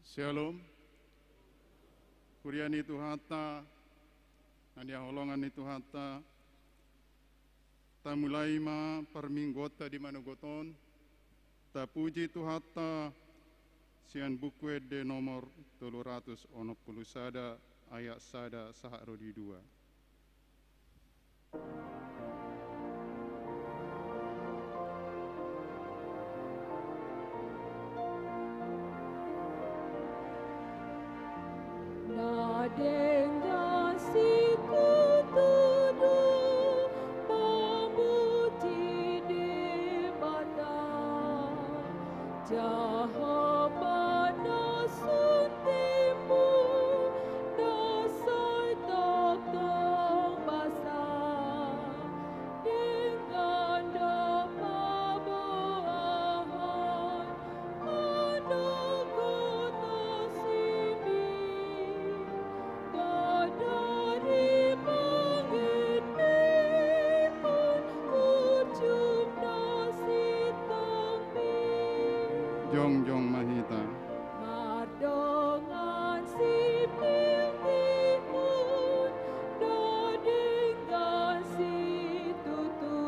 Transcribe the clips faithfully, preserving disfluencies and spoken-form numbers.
Syalom. Huria ni Tuhanta, na hinaholongan ni Tuhanta, tamulai ma parmingguonta di manogot on, tapuji Tuhanta sian Buku Ende nomor tolu ratus onom pulu sada, ayat sada sahat ro di dua. Na denggan situtu do mamuji Debata. Jahowa na sun timbul, na sai tongtong basa, denggan do paboahon hanagotan simi. Sadari mangendehon burju na sintongmi. Jongjong ma hita. Mardongan sipiltihon na denggan situtu.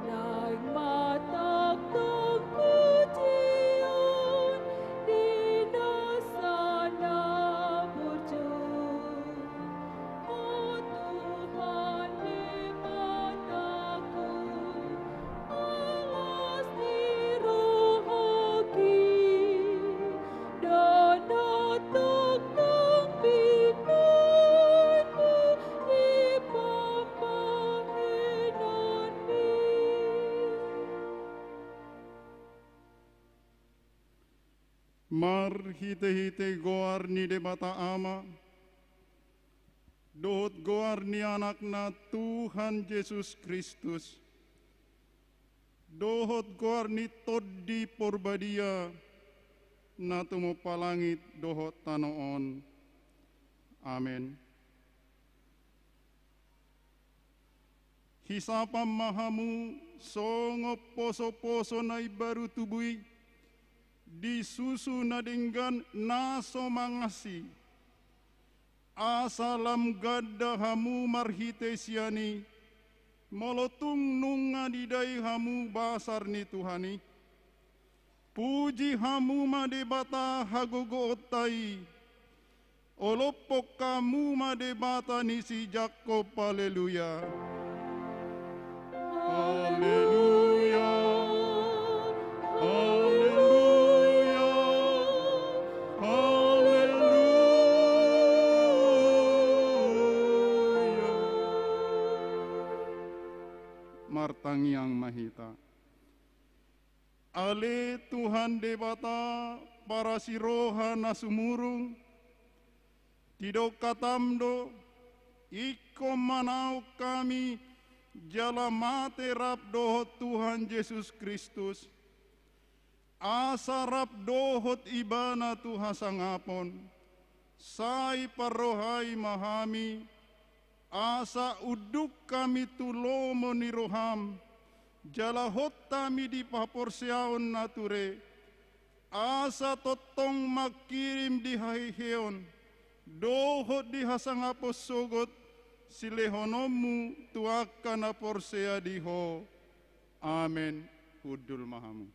Naeng ma tongtong pujion di nasa na burju. O Tuhan Debataku, alas ni rohangki, do na tongtong binanmu di pambahenanmi. Marhitehite goar ni Debata Ama, dohot goar ni Anakna Tuhan Jesus Kristus, dohot goar ni Tondi Porbadia, na tumompa langit dohot tano on. Amen. Hisapam ma hamu songon posoposo na imbaru tubu i, di susu na denggan na so mangansi. Asa lam ganda hamu marhite sian i, molo tung nunga didai hamu basar ni Tuhan i. Puji hamu ma Debata hagogoonta i. Olophon hamu ma Debata ni si Jakkob. Haleluya. Haleluya. Haleluya. Haleluya. Martangiang ma hita. Ale Tuhan Debata, parasi roha na sumurung, didok hataM do, ingkon manaon hami jala mate rap dohot Tuhan Jesus Kristus, asa rap dohot Ibana tu hasangapon. Sai parrohai ma hami, asa unduk hami tu lomo ni rohaM, jala hot hami di haporseaon na ture, asa tongtong mangkirim di haheheon dohot di hasangapon sogot silehononMu tu angka na porsea di Ho. Amen. Hundul ma hamu.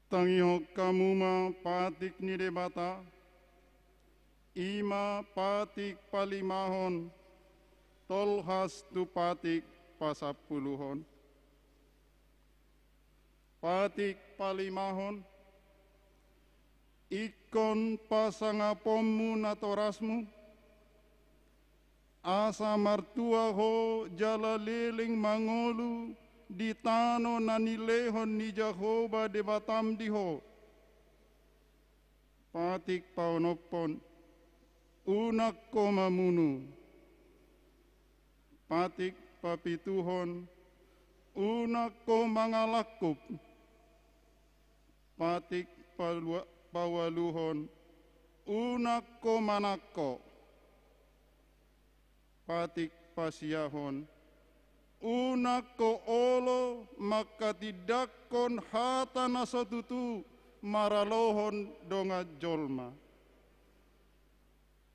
Tangihon hamu ma patik ni Debata, i ma patik palimahon, tolhas tu patik pasampuluhon. Patik palimahon, ingkon pasangaponmu natorasmu, asa martua ho jala leleng mangolu di tano na nilehon ni Jahowa Debatam di ho. Patik paonomhon, unang ho mamunu. Patik papituhon, unang ho mangalangkup. Patik palua-, paualuhon, unang ho manangko. Patik pasiahon, unang ho olo mangkatindangkon hata na so tutu maralohon dongan jolma.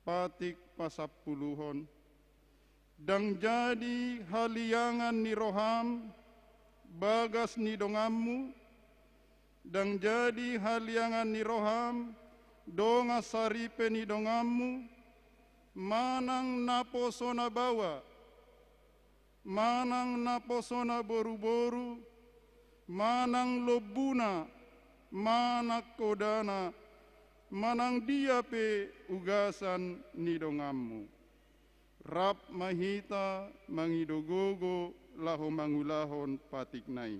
Patik pasampuluhon, ndang jadi haliangan ni roham bagas ni donganmu, ndang jadi haliangan ni roham dongan saripe ni donganmu, manang naposona baoa, manang naposona boruboru, manang lombuna, manang hodana, manang dia pe ugasan ni donganmu. Rap ma hita mangido gogo laho mangulahon patikna i.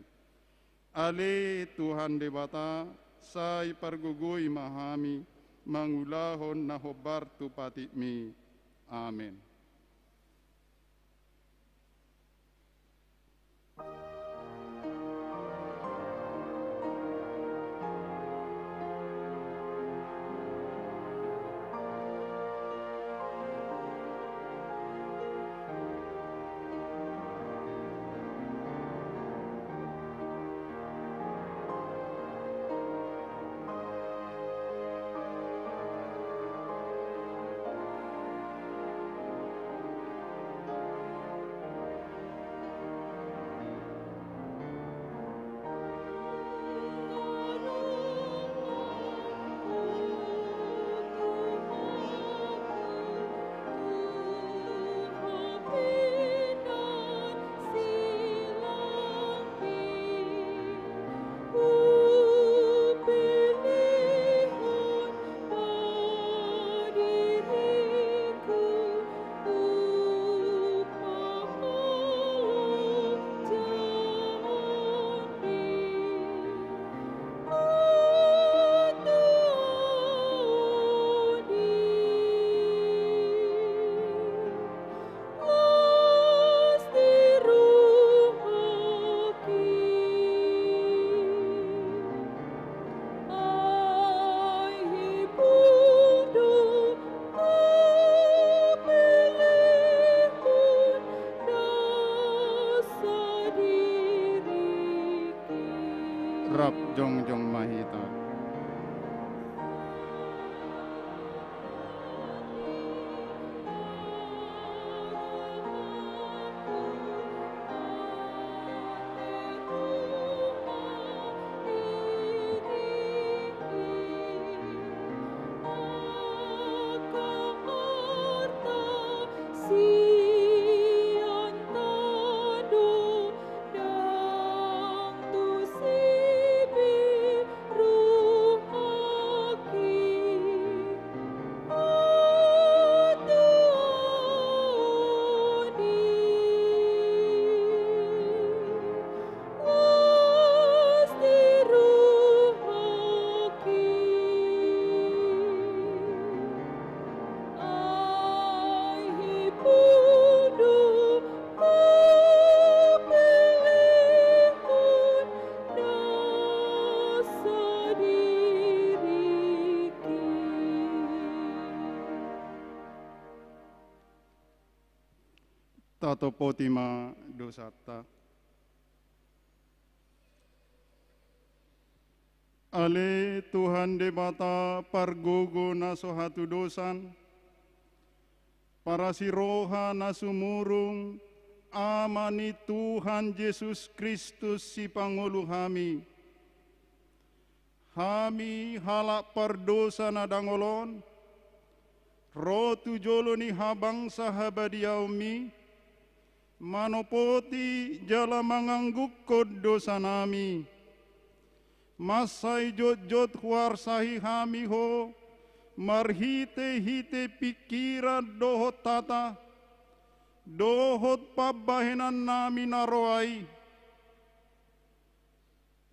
Ale Tuhan Debata, sai pargogoi ma hami mangulahon na hombar tu patikmi. Amen. Rap jongjong ma hita. Tatopoti ma dosanta. Ale Tuhan Debata pargogo na so hatudosan, parasiroha na sumurung, Ama ni Tuhan Jesus Kristus sipangolu hami. Hami halak pardosa na dangol on, ro tu jolo ni habangsa habadiaonmi, manopoti jala manganggungkon dosanami. Mansai jotjot huarsahi hami ho, marhitehite pingkiran dohot hata, dohot pambahenannami na roa i.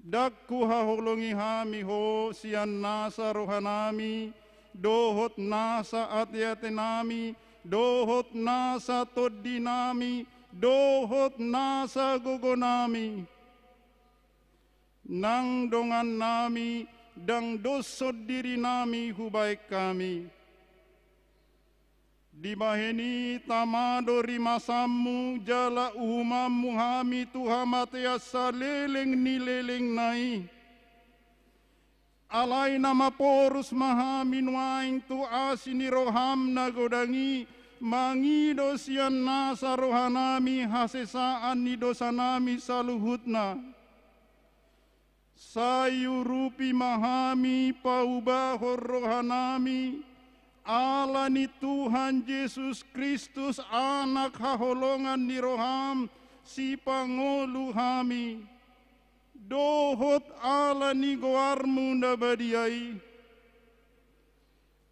Ndang huhaholongi hami ho sian nasa rohanami, dohot nasa ateatenami, dohot nasa tondinami, dohot nasa gogonami. Nang dongannami, ndang doshon dirinami hubahen hami. Dibahen i tama do rimasanmu jala uhumanmu hami tu hamatean saleleng ni lelengna i. Alai na maporus ma hami nuaeng tu asi ni roham na godang i, mangido sian nasa rohanami hasesaan ni dosanami saluhutna. Sai urupi ma hami paubahon rohanami, ala ni Tuhan Jesus Kristus, Anak haholongan ni roham, sipangolu hami. Dohot ala ni goarmu na badia i.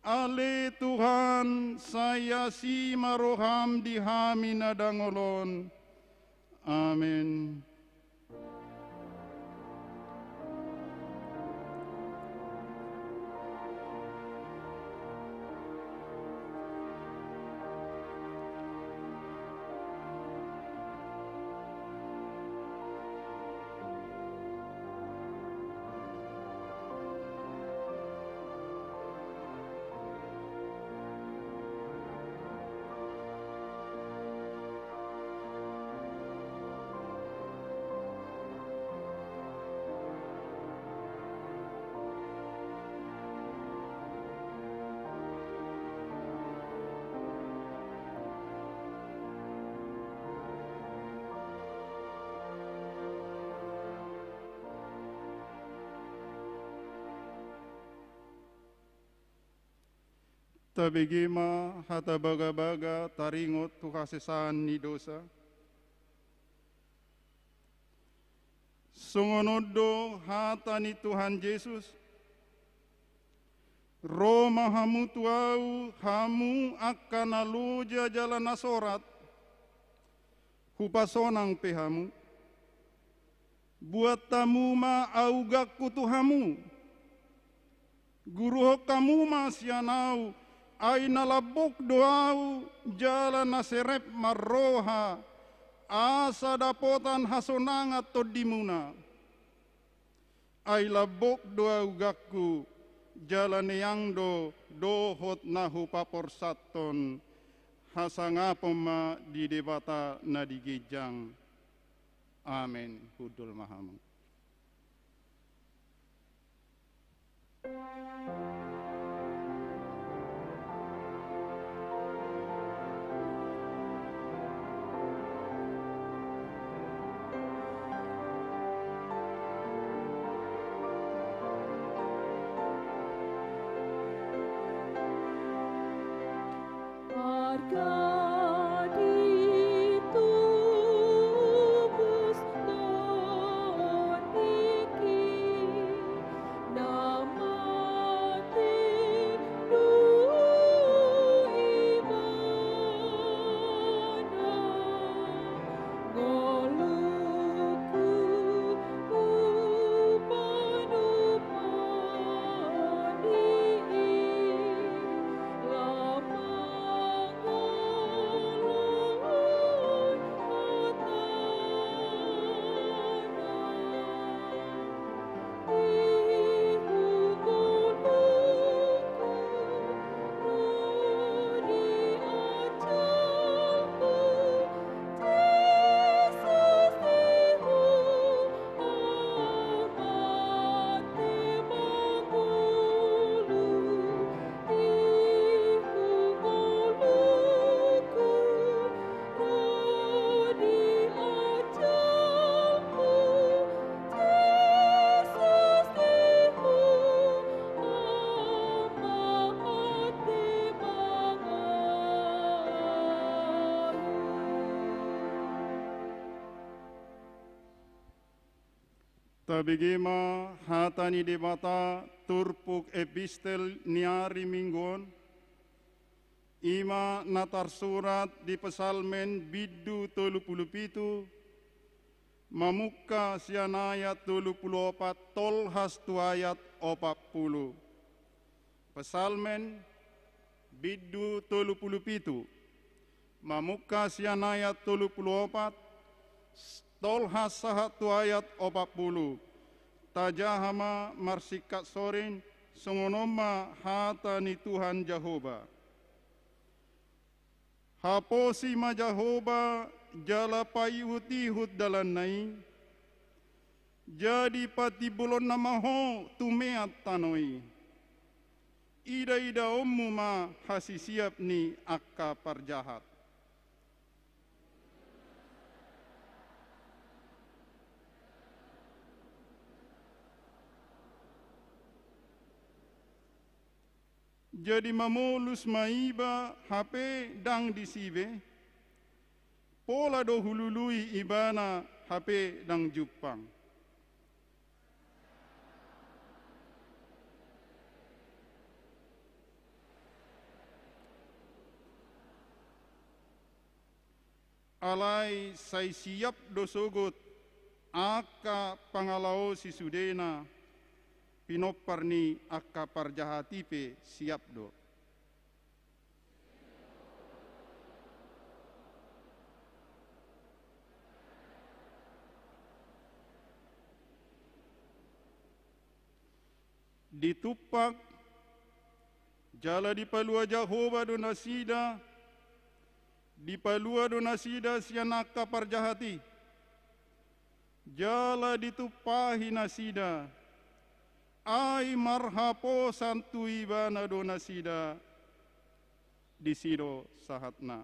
Ale Tuhan, sai asi ma roham di hami na dangol on. Amen. Tabege ma hata bagabaga taringot tu hasesaan ni dosa. Songon on do hata ni Tuhan Jesus: Ro ma hamu tu Ahu, hamu angka na loja jala na sorat, hupasonang pe hamu. Buat hamu ma augangku tu hamu. Guruhon hamu ma sian Ahu, ai na lambok do Ahu jala na serep marroha, asa dapotan hasonangan tondimuna. Ai lambok do augangku, jala neang do dohot na hupaporsathon. Hasangapon ma di Debata na di ginjang. Amen. Hundul ma hamu. Tabege ma hata ni Debata turpuk epistel ni ari Minggu on, i ma na tarsurat di Psalmen bindu tolu pulu pitu, mamungka sian ayat tolu pulu opat tolhas tu ayat opat pulu. Psalmen bindu tolu pulu pitu, mamungka sian ayat tolu pulu opat, tolhas sahat tu ayat opat pulu. Tajaha ma marsingkat sorin, songon on ma hata ni Tuhan Jahowa. Haposi ma Jahowa jala paihut-ihut dalanna i, jadi patimbulonna ma ho tumean tano i. Ida-idaonmu ma hasisiap ni angka parjahat. Jadi mamolus ma iba hape ndang disi be, pola do hulului ibana hape ndang jumpang. Alai sai siap do sogot angka pangalaosi sudena, pinompar ni angka parjahat i pe siap do. Ditumpak jala dipalua Jahowa do nasida, dipalua do nasida sian angka parjahat i. Jala ditumpahi nasida, ai marhaposan tu ibana do nasida, disi do sahatna.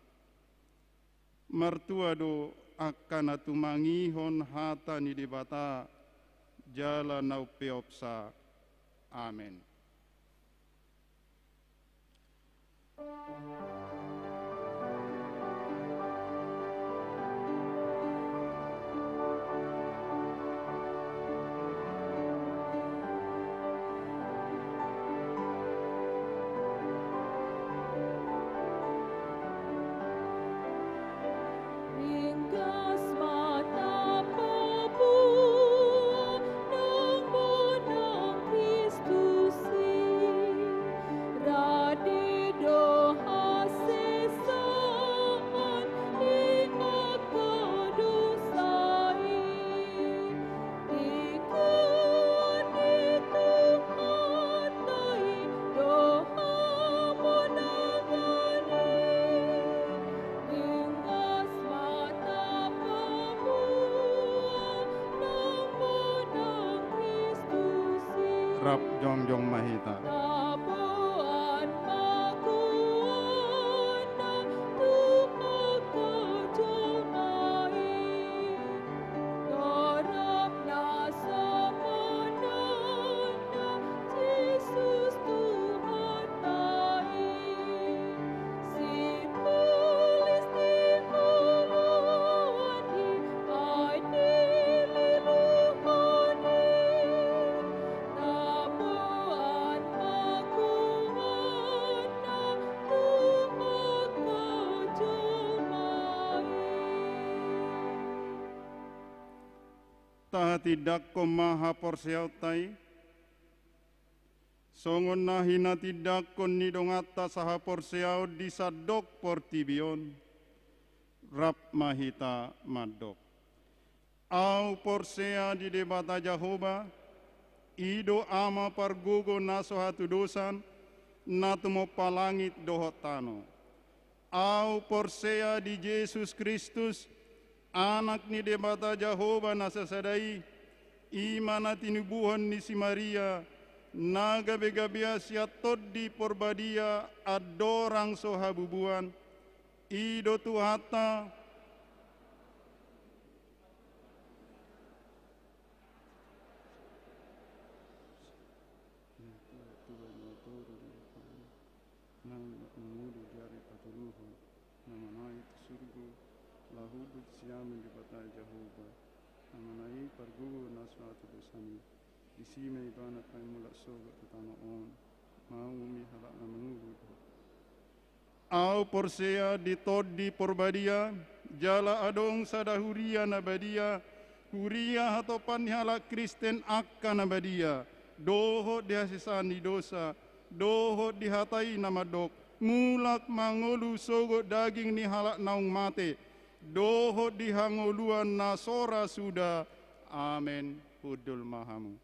Martua do angka na tumangihon hata ni Debata jala na umpeopsa. Amen. Ringgas ma tapaboa nang bonang Kristus i, rade do hasesaan di angka dosa i. Dikon ni Tuhanta i do hamonangan i, ringgas ma tapaboa nang bonang Kristus i. Rap jongjong ma hita. Taboan ma goarna tu angka jolma i. Dorop na samanana Jesus Tuhanta i. Sipulis di oloan i, ai dililuhon i. Taboan ma goarna tu angka jolma i. Tahatindangkon ma haporseaonta i, songon na hinatindangkon ni donganta sahaporseaon di sandok portibi on. Rap ma hita mandok. Ahu porsea di Debata Jahowa, i do Ama pargogo na so hatudosan, na tumompa langit dohot tano. Ahu porsea di Jesus Kristus, Anak ni Debata Jahowa na sasada i, i ma na tinubuhon ni si Maria, na gabe-gabean sian Tondi Porbadia andorang so habubuan, i do Tuhanta. Nang mangolu di ari patoluhon, na manaek tu surgo, laho hundul sian Debata Jahowa, Amanta i, parguru na so hatudosan i. Disi ma ibana paimulak sogot tu tano on. Mauliate ma halak na mangolu. Ahu porsea di Tondi Porbadia, jala adong sada huria na badia, huria hatopan ni halak Kristen angka na badia, dohot di hasesaan ni dosa, dohot di hata i na mandok, mulak ma ngolu sogot daging ni halak naung mate, dohot di hangoluan na so ra suda. Amen. Hundul ma hamu.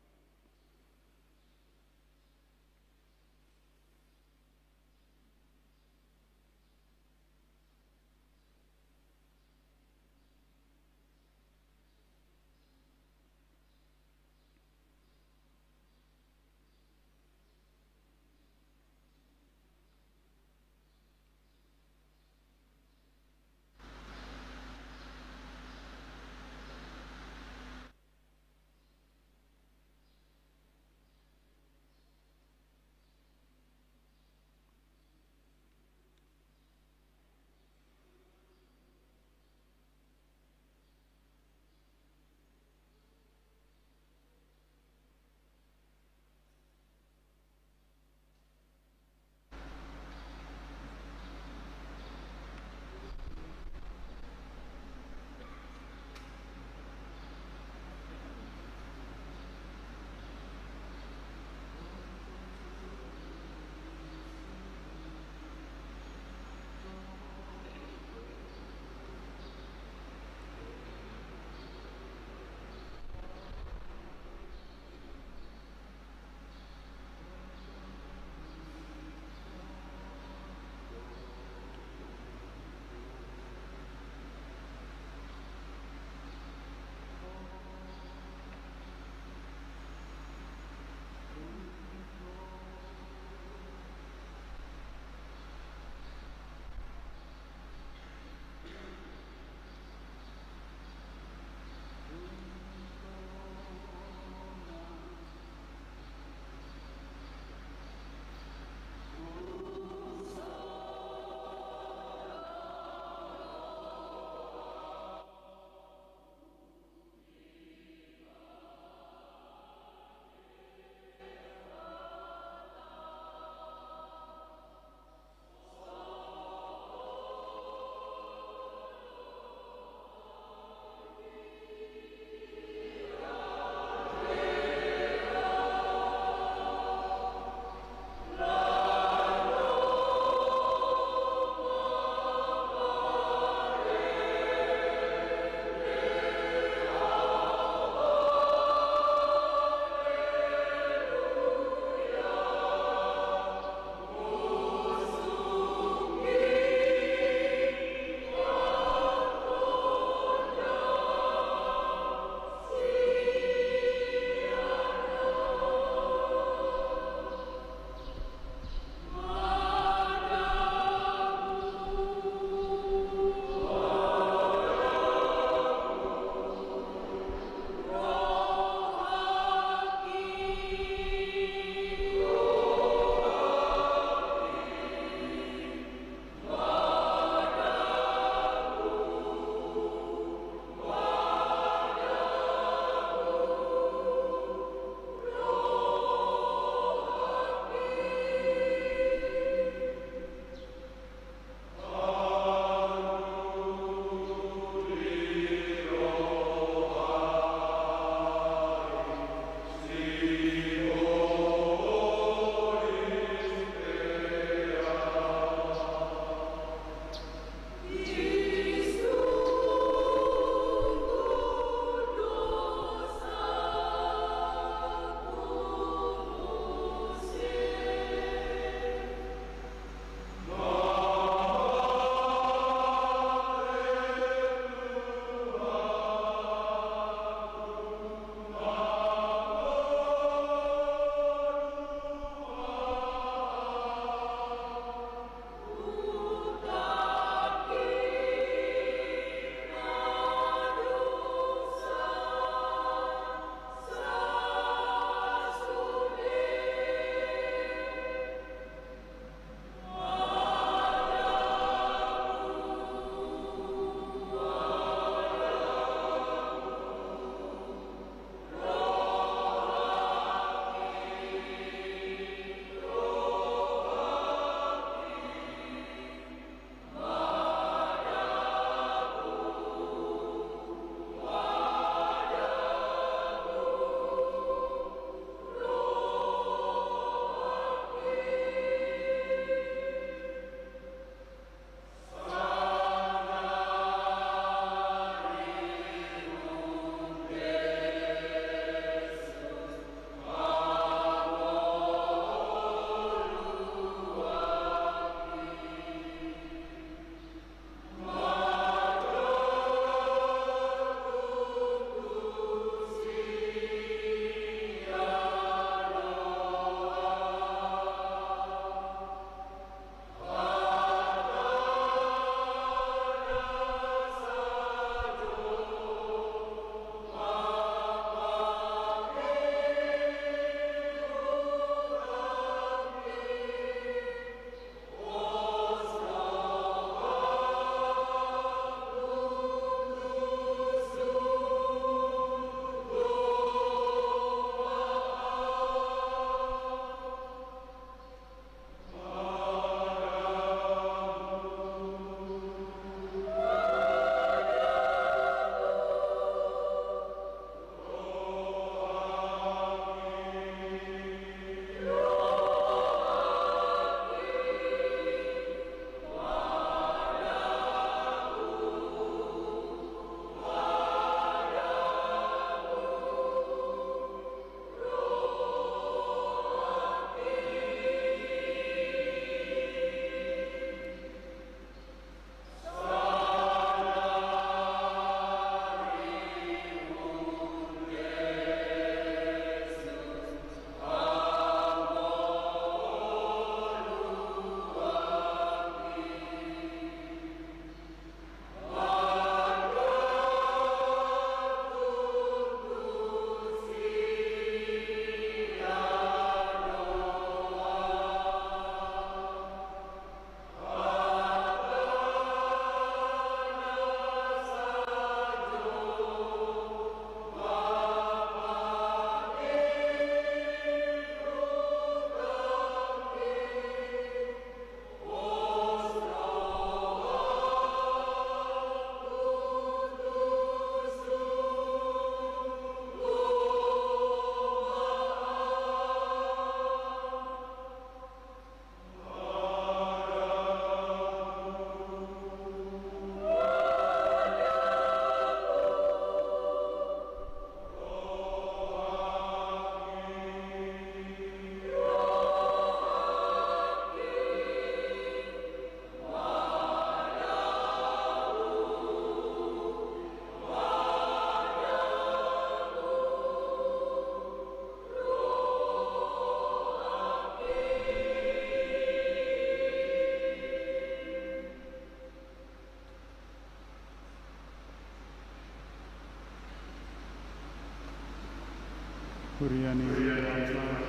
Huria ni Tuhanta,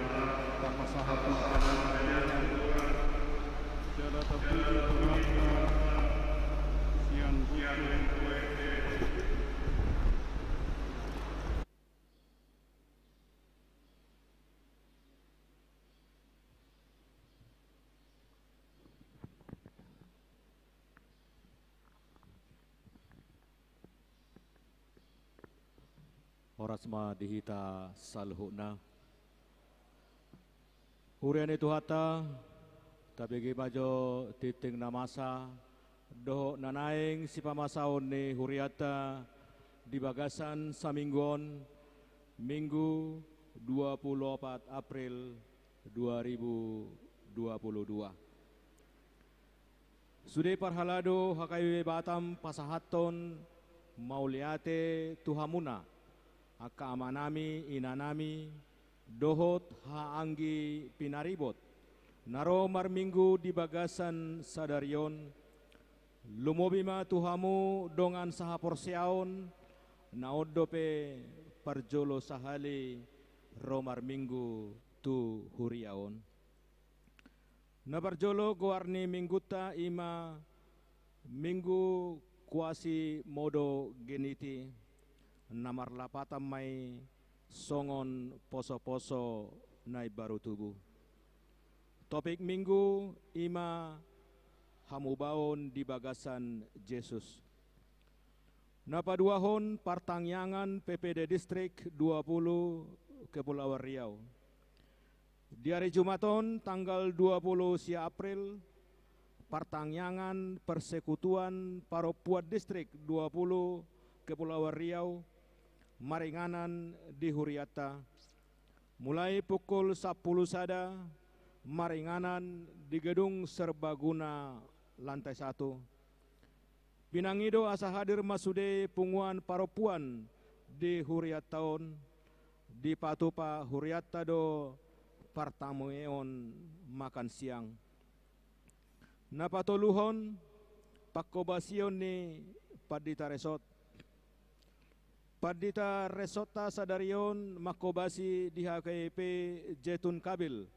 tapasahat ma hami tu Tuhan, jala tapuji Tuhanta sian buku. Horas ma di hita saluhutna. Huria ni Tuhanta, tabege ma jo tingting na masa dohot na naeng sipamasaon ni hurianta di bagasan saminggu on, Minggu dua puluh opat April dua ribu dua puluh dua. Sude parhalado H K B P Batam pasahathon mauliate tu hamuna, angka amanami, inanami, dohot haha anggi pinaribot, na ro marminggu di bagasan sadari on, lumobi ma tu hamu dongan sahaporseaon, na on dope parjolo sahali ro marminggu tu huria on. Na parjolo goar ni minggunta i ma Minggu Quasimodogeniti, na marlapatan ma i songon poso-poso na imbaru tubu. Topik minggu i ma hamubaon di bagasan Jesus. Na paduahon partangiangan P P D Distrik dua puluh Kepulauan Riau. Di ari Jumat on tanggal dua puluh sia April, partangiangan Persekutuan Parompuan Distrik dua puluh Kepulauan Riau maringanan di hurianta. Mulai pukul sampulu sada maringanan di Gedung Serbaguna lantai satu. Pinangido asa hadir ma sude punguan parompuan di hurianta on, dipatupa hurianta do partamueon makan siang. Na patoluhon, pangkobasion ni pandita resort. Pandita resortta sadari on mangkobasi di H K B P Jetun Kabil.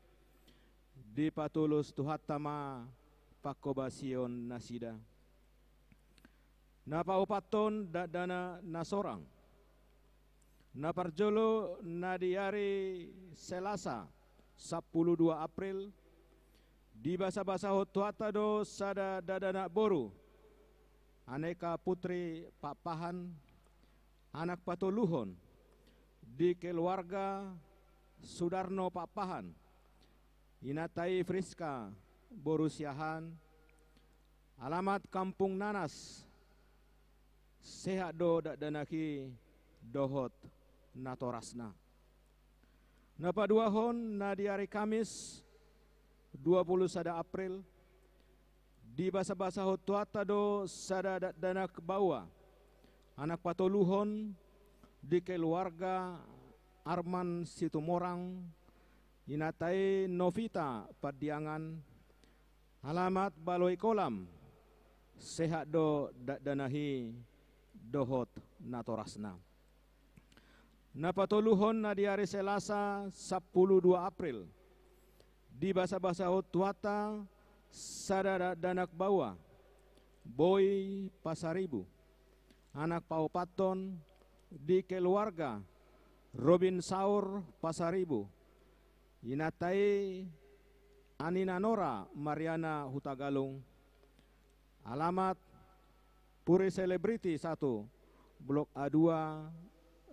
Dipatulus Tuhanta ma pangkobasion nasida. Na paopathon dakdanak na sorang. Na parjolo na di ari Selasa sampulu dua April, dibasabasahon Tuhanta do sada dakdanak boru, Aneka Putri Pakpahan, anak patoluhon di keluarga Sudarno Pakpahan, inanta i Friska boru Siahaan, alamat Kampung Nanas, sehat do dakdanak i dohot natorasna. Na paduahon na di ari Kamis dua puluh sada April, dibasabasahon Tuhanta do sada dakdanak baoa, anak patoluhon di keluarga Arman Situmorang, inanta i Novita Pandiangan, alamat Baloi Kolam, sehat do dakdanak i dohot natorasna. Na patoluhon na di ari Selasa sampulu dua April, dibasabasahon Tuhanta sada dakdanak baoa, Boi Pasaribu, anak paopathon di keluarga Robin Saur Pasaribu, inanta i Anina Nora Mariana Hutagalung, alamat Puri Selebriti satu, Blok A dua,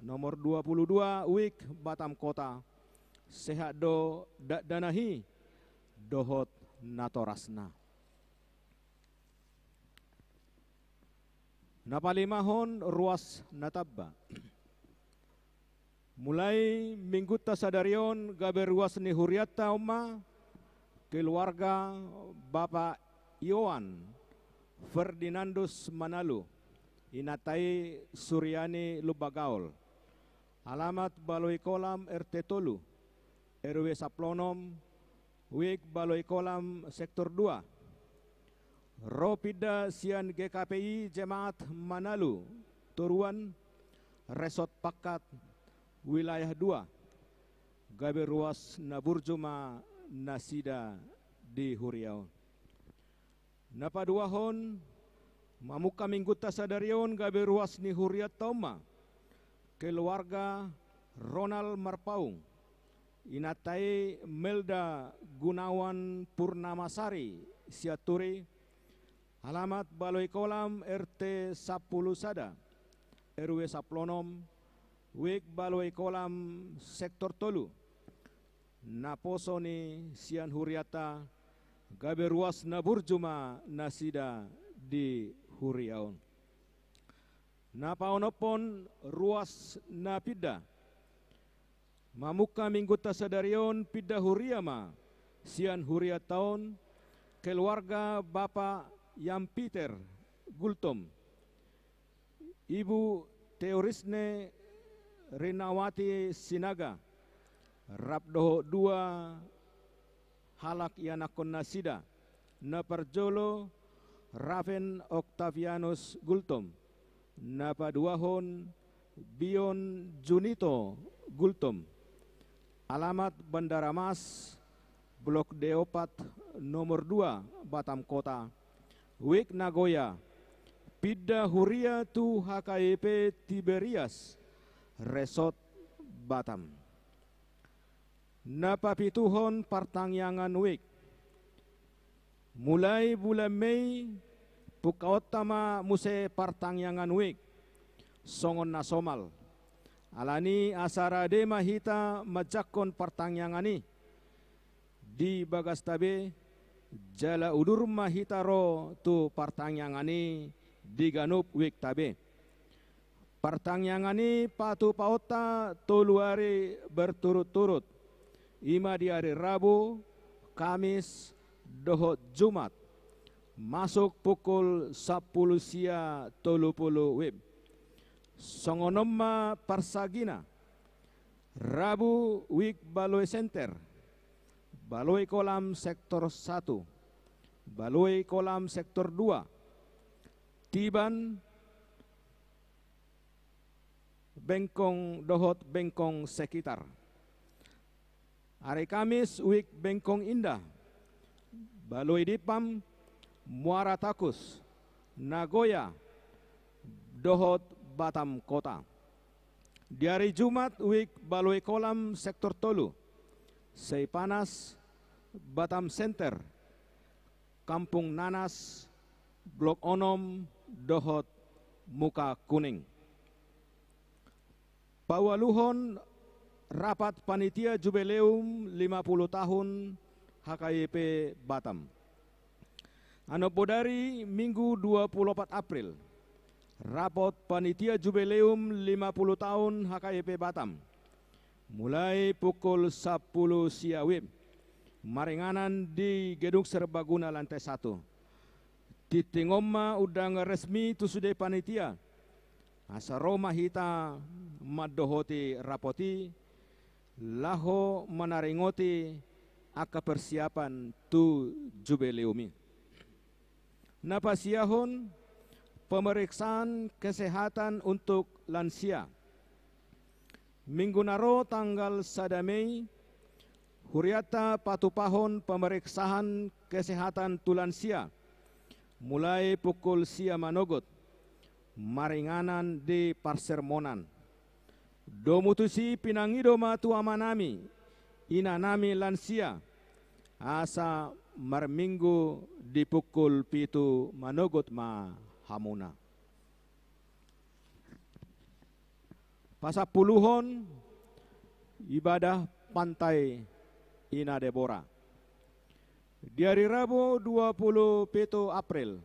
nomor dua puluh dua, Wijk, Batam Kota. Sehat do dakdanak i dohot natorasna. Na palimahon ruas na tamba. Mulai minggunta sadari on gabe ruas ni hurianta on ma keluarga Bapak Ioan Ferdinandus Manalu, inanta i Suryani Lumbagaol, alamat Baloi Kolam R T tolu, R W sampulu onom, Wijk Baloi Kolam Sektor dua. Ro pinda sian G K P I Jemaat Manalu Toruan, Resort Pangkat, Wilayah dua. gabe ruas na burju ma nasida di huria on. Na paduahon, mamungka minggunta sadari on gabe ruas ni hurianta on ma keluarga Ronald Marpaung, inanta i Melda Gunawan Purnamasari Sianturi, alamat Baloi Kolam, R T sampulu sada, R W sampulu onom, WIK Baloi Kolam, sektor tolu. Naposo ni sian hurianta, gabe ruas na burju ma nasida di huria on. Na paonomhon, ruas na pinda. Mamungka minggunta sadari on pinda huria ma sian hurianta on keluarga Bapak Jan Peter Gultom, Ibu Teorisne Rinawati Sinaga, rap dohot dua halak ianakhon nasida. Na parjolo, Raven Octavianus Gultom. Na paduahon, Bion Junito Gultom. Alamat Bandara Mas, Blok D opat, nomor dua, Batam Kota. WIK Nagoya, pinda huria tu H K I P Tiberias, Resort Batam. Na papituhon, partangiangan WIK. Mulai bulan Mei, pungkaonta ma muse partangiangan WIK songon na somal. Alani asa rade ma hita manjangkon partangiangan i di bagasta be, jala udur ma hita ro tu partangiangan i di ganup WIK-ta be. Partangiangan i patupaonta tolu ari berturut-turut, i ma di ari Rabu, Kamis, dohot Jumat, masuk pukul sampulu sia tolu pulu WIB. Songon on ma parsagina: Rabu, WIK Baloi Center, Baloi Kolam sektor satu, Baloi Kolam sektor dua, Tiban, Bengkong dohot Bengkong sekitar. Ari Kamis, WIK Bengkong Indah, Baloi Dipam, Muara Takus, Nagoya dohot Batam Kota. Di ari Jumat, WIK Baloi Kolam sektor tolu, Seipanas, Batam Center, Kampung Nanas, Blok onom dohot Muka Kuning. Paualuhon, rapat panitia jubileum lima puluh tahun H K I P Batam. Annon bodari, Minggu dua puluh opat April, rapat panitia jubileum lima puluh tahun H K I P Batam. Mulai pukul sampulu sia WIB, maringanan di Gedung Serbaguna lantai satu. Tingting on ma undangan resmi tu sude panitia, asa ro ma hita mandohoti rapot i, laho manaringoti angka persiapan tu jubileum i. Na pasiahon, pemeriksaan kesehatan untuk lansia. Minggu na ro tanggal sada Mei, hurianta patupahon pemeriksaan kesehatan tu lansia, mulai pukul sia manogot, maringanan di parsermonan. Domu tusi pinangido ma tu amanami, inanami lansia, asa marminggu di pukul pitu manogot ma hamuna. Pasampuluhon, ibadah pantai Ina Debora. Di ari Rabu dua puluh pitu April,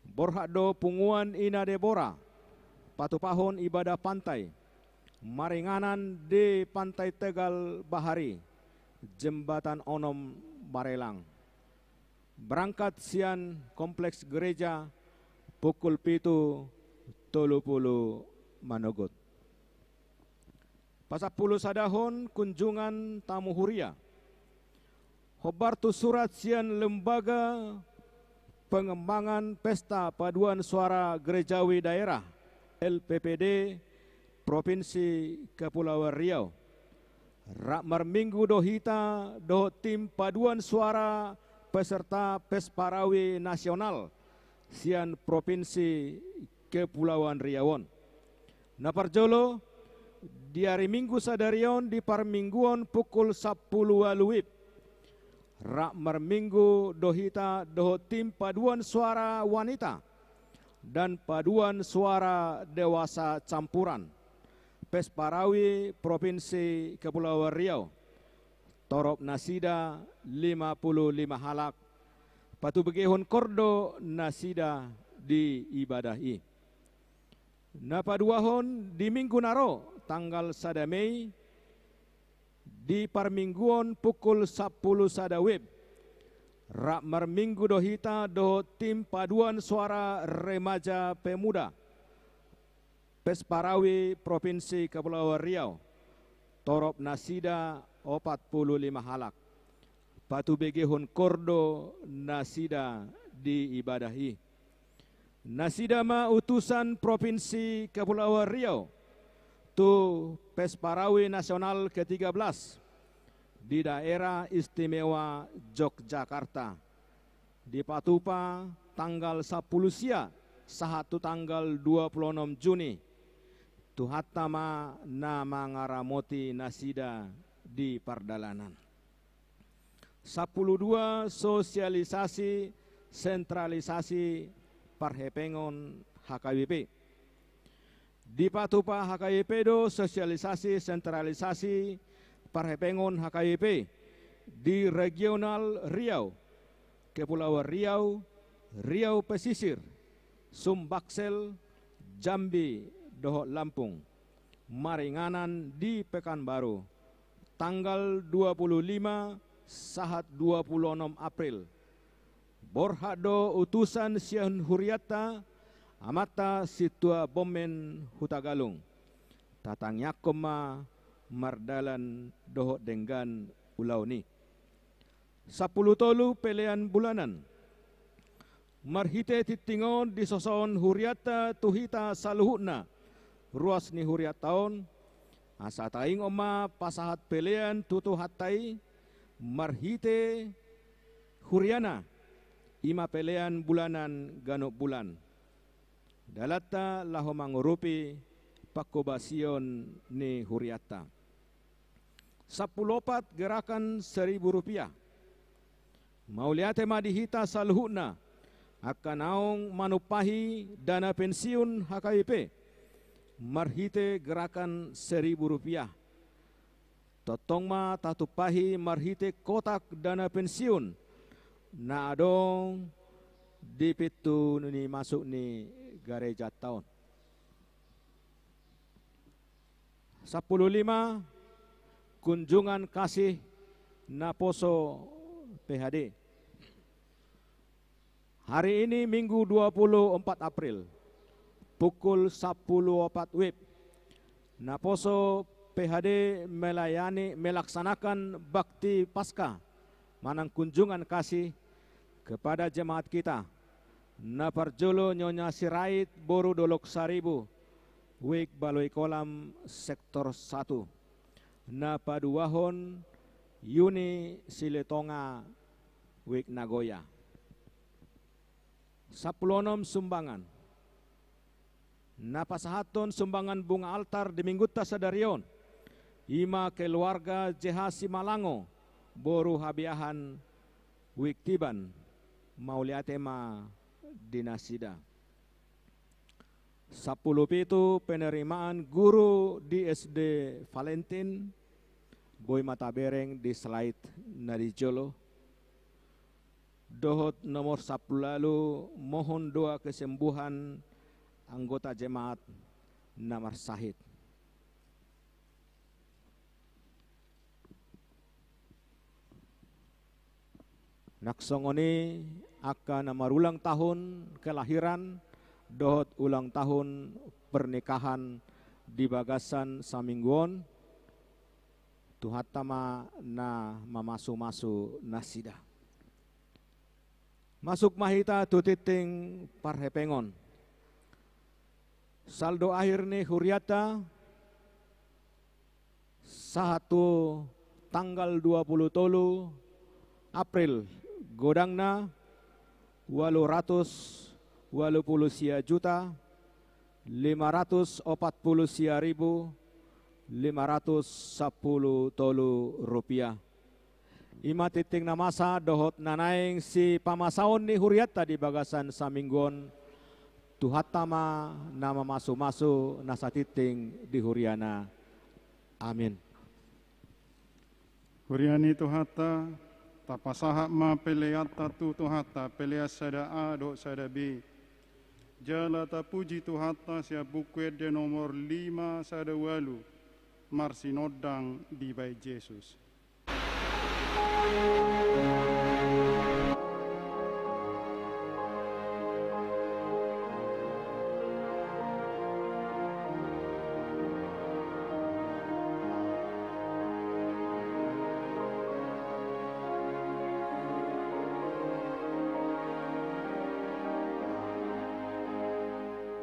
borhat do punguan Ina Debora patupahon ibadah pantai, maringanan di Pantai Tegal Bahari, Jembatan Onom, Barelang. Berangkat sian kompleks gereja pukul pitu tolu pulu manogot. Pasampulu sadahon, kunjungan tamu huria. Hombar tu surat sian Lembaga Pengembangan Pesta Paduan Suara Gerejawi Daerah, L P P D, Provinsi Kepulauan Riau. Rap marminggu do hita dohot tim paduan suara peserta Pesparawi Nasional sian Propinsi Kepulauan Riau on. Na parjolo, di ari Minggu sadari on di parmingguon pukul sampulu ualu wib, rap marminggu do hita dohot tim paduan suara wanita dan paduan suara dewasa campuran Pesparawi Propinsi Kepulauan Riau. Torop nasida lima pulu lima halak, patubegehon kor do nasida di ibadah i. Na paduahon, di minggu na ro, tanggal sada Mei, di parmingguon pukul sampulu sada wib, rap marminggu do hita dohot tim paduan suara remaja pemuda Pesparawi Propinsi Kepulauan Riau. Torop nasida opat pulu lima halak, patubegehon kor do nasida di ibadah i. Nasida ma utusan Propinsi Kepulauan Riau tu Pesparawi Nasional ketiga belas di Daerah Istimewa Yogyakarta, dipatupa tanggal sampulu sia sahat tu tanggal dua pulu onom Juni. Tuhanta ma na mangaramoti nasida di pardalanan. Sampulu dua, sosialisasi sentralisasi parhepengon H K B P. Dipatupa H K B P do sosialisasi sentralisasi parhepengon H K B P di regional Riau, Kepulauan Riau, Riau Pesisir, Sumbaksel, Jambi dohot Lampung, maringanan di Pekanbaru, tanggal dua pulu lima sahat dua pulu onom April. Borhat do utusan sian hurianta, amanta Sintua Bommen Hutagalung. Tatangiangkon ma mardalan dohot denggan ulaon i. Sampulu tolu, pelean bulanan. Marhite tingting on disosohon hurianta tu hita saluhutna ruas ni hurianta on, asa taingot ma pasahat pelean tu Tuhanta i marhite huriana, i ma pelean bulanan ganup bulan. Dalanta laho mangurupi panghobasion ni hurianta. Sampulu opat, gerakan seribu rupiah. Mauliate ma di hita saluhutna angka naung manumpahi dana pensiun H K B P marhite gerakan seribu rupiah. Tongtong ma tatumpahi marhite kotak dana pensiun na adong di pintu ni masuk ni garejanta on. Sampulu lima, kunjungan kasih naposo P H D. Hari ini, Minggu dua puluh empat April, pukul sampulu opat wib, naposo P H D melayani, melaksanakan bakti Paskah manang kunjungan kasih kepada jemaat kita. Na parjolo, Nyonya Sirait boru Dolok Saribu, Wik Baloi Kolam, sektor satu. Na paduahon, Yuni Silitonga, Wik Nagoya. Sampulu onom, sumbangan. Na pasahathon sumbangan bunga altar di Minggunta sadari on, i ma keluarga J H Simalango boru Habiahan, Wik Tiban. Mauliate ma di nasida. Sampulu pitu, penerimaan guru di S D Valentin, boi ma tabereng di slide na di jolo. Dohot nomor sampulu ualu, mohon doa kesembuhan anggota jemaat na marsahit. Nang songon i angka na marulang tahun kelahiran dohot ulang tahun pernikahan di bagasan saminggu on, Tuhanta ma na mamasu-masu nasida. Masuk ma hita tu tingting parhepengon. Saldo akhir ni hurianta, Sahat tu tanggal dua puluh tolu April, godangna ualu ratus ualu puluh sia juta lima ratus opat puluh sia ribu lima ratus sampulu tolu rupiah. I ma tingting na masa dohot na naeng sipamasaon ni hurianta di bagasan saminggu on. Tuhanta ma na mamasumasu na satingting di huriana. Amin. Huria ni Tuhanta, tapasahat ma peleanta tu Tuhanta, pelean sada A dohot sada B. Jala tapuji Tuhanta sian Buku Ende nomor lima sada ualu, marsinondang di bahen Jesus.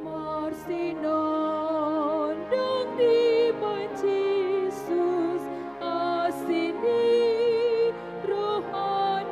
Marsinondang di bahen Jesus, asi ni rohana.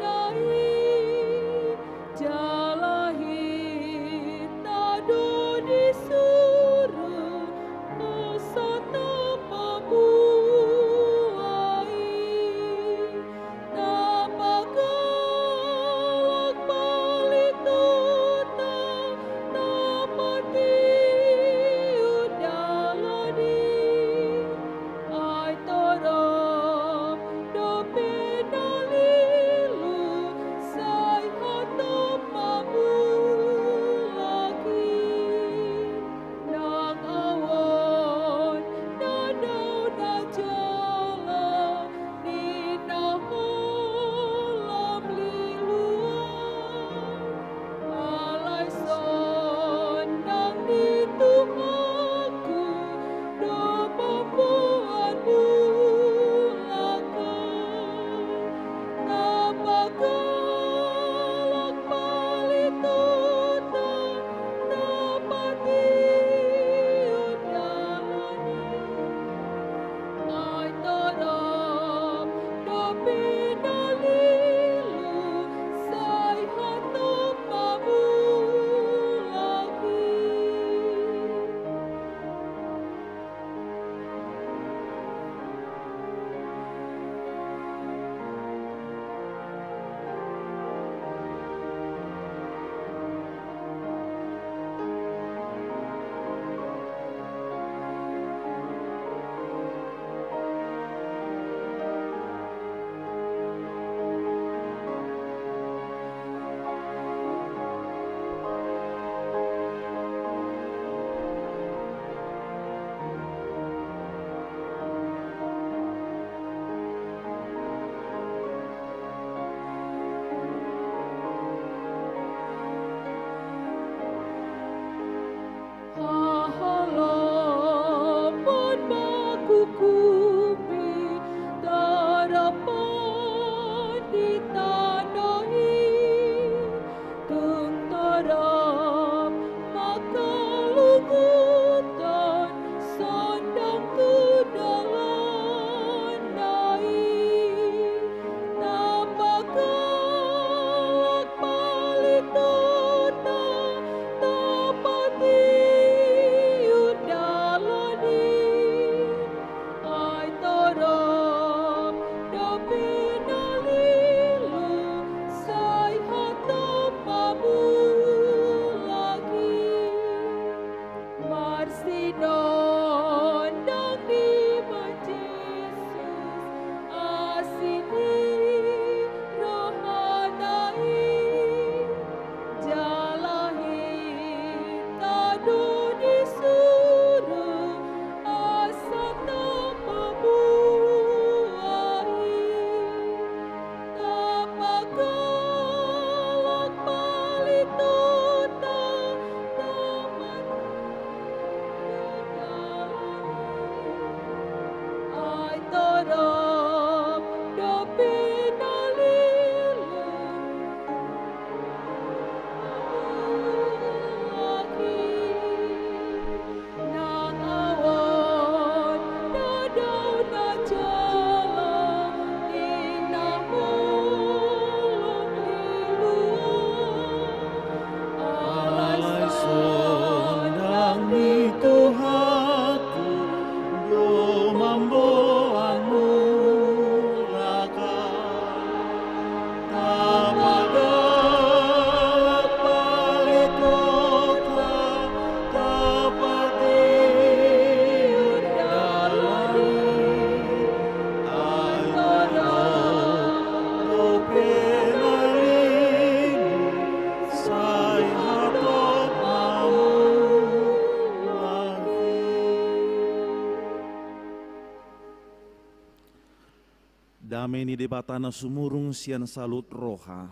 Dame ni Debata na sumurung sian saluhut roha,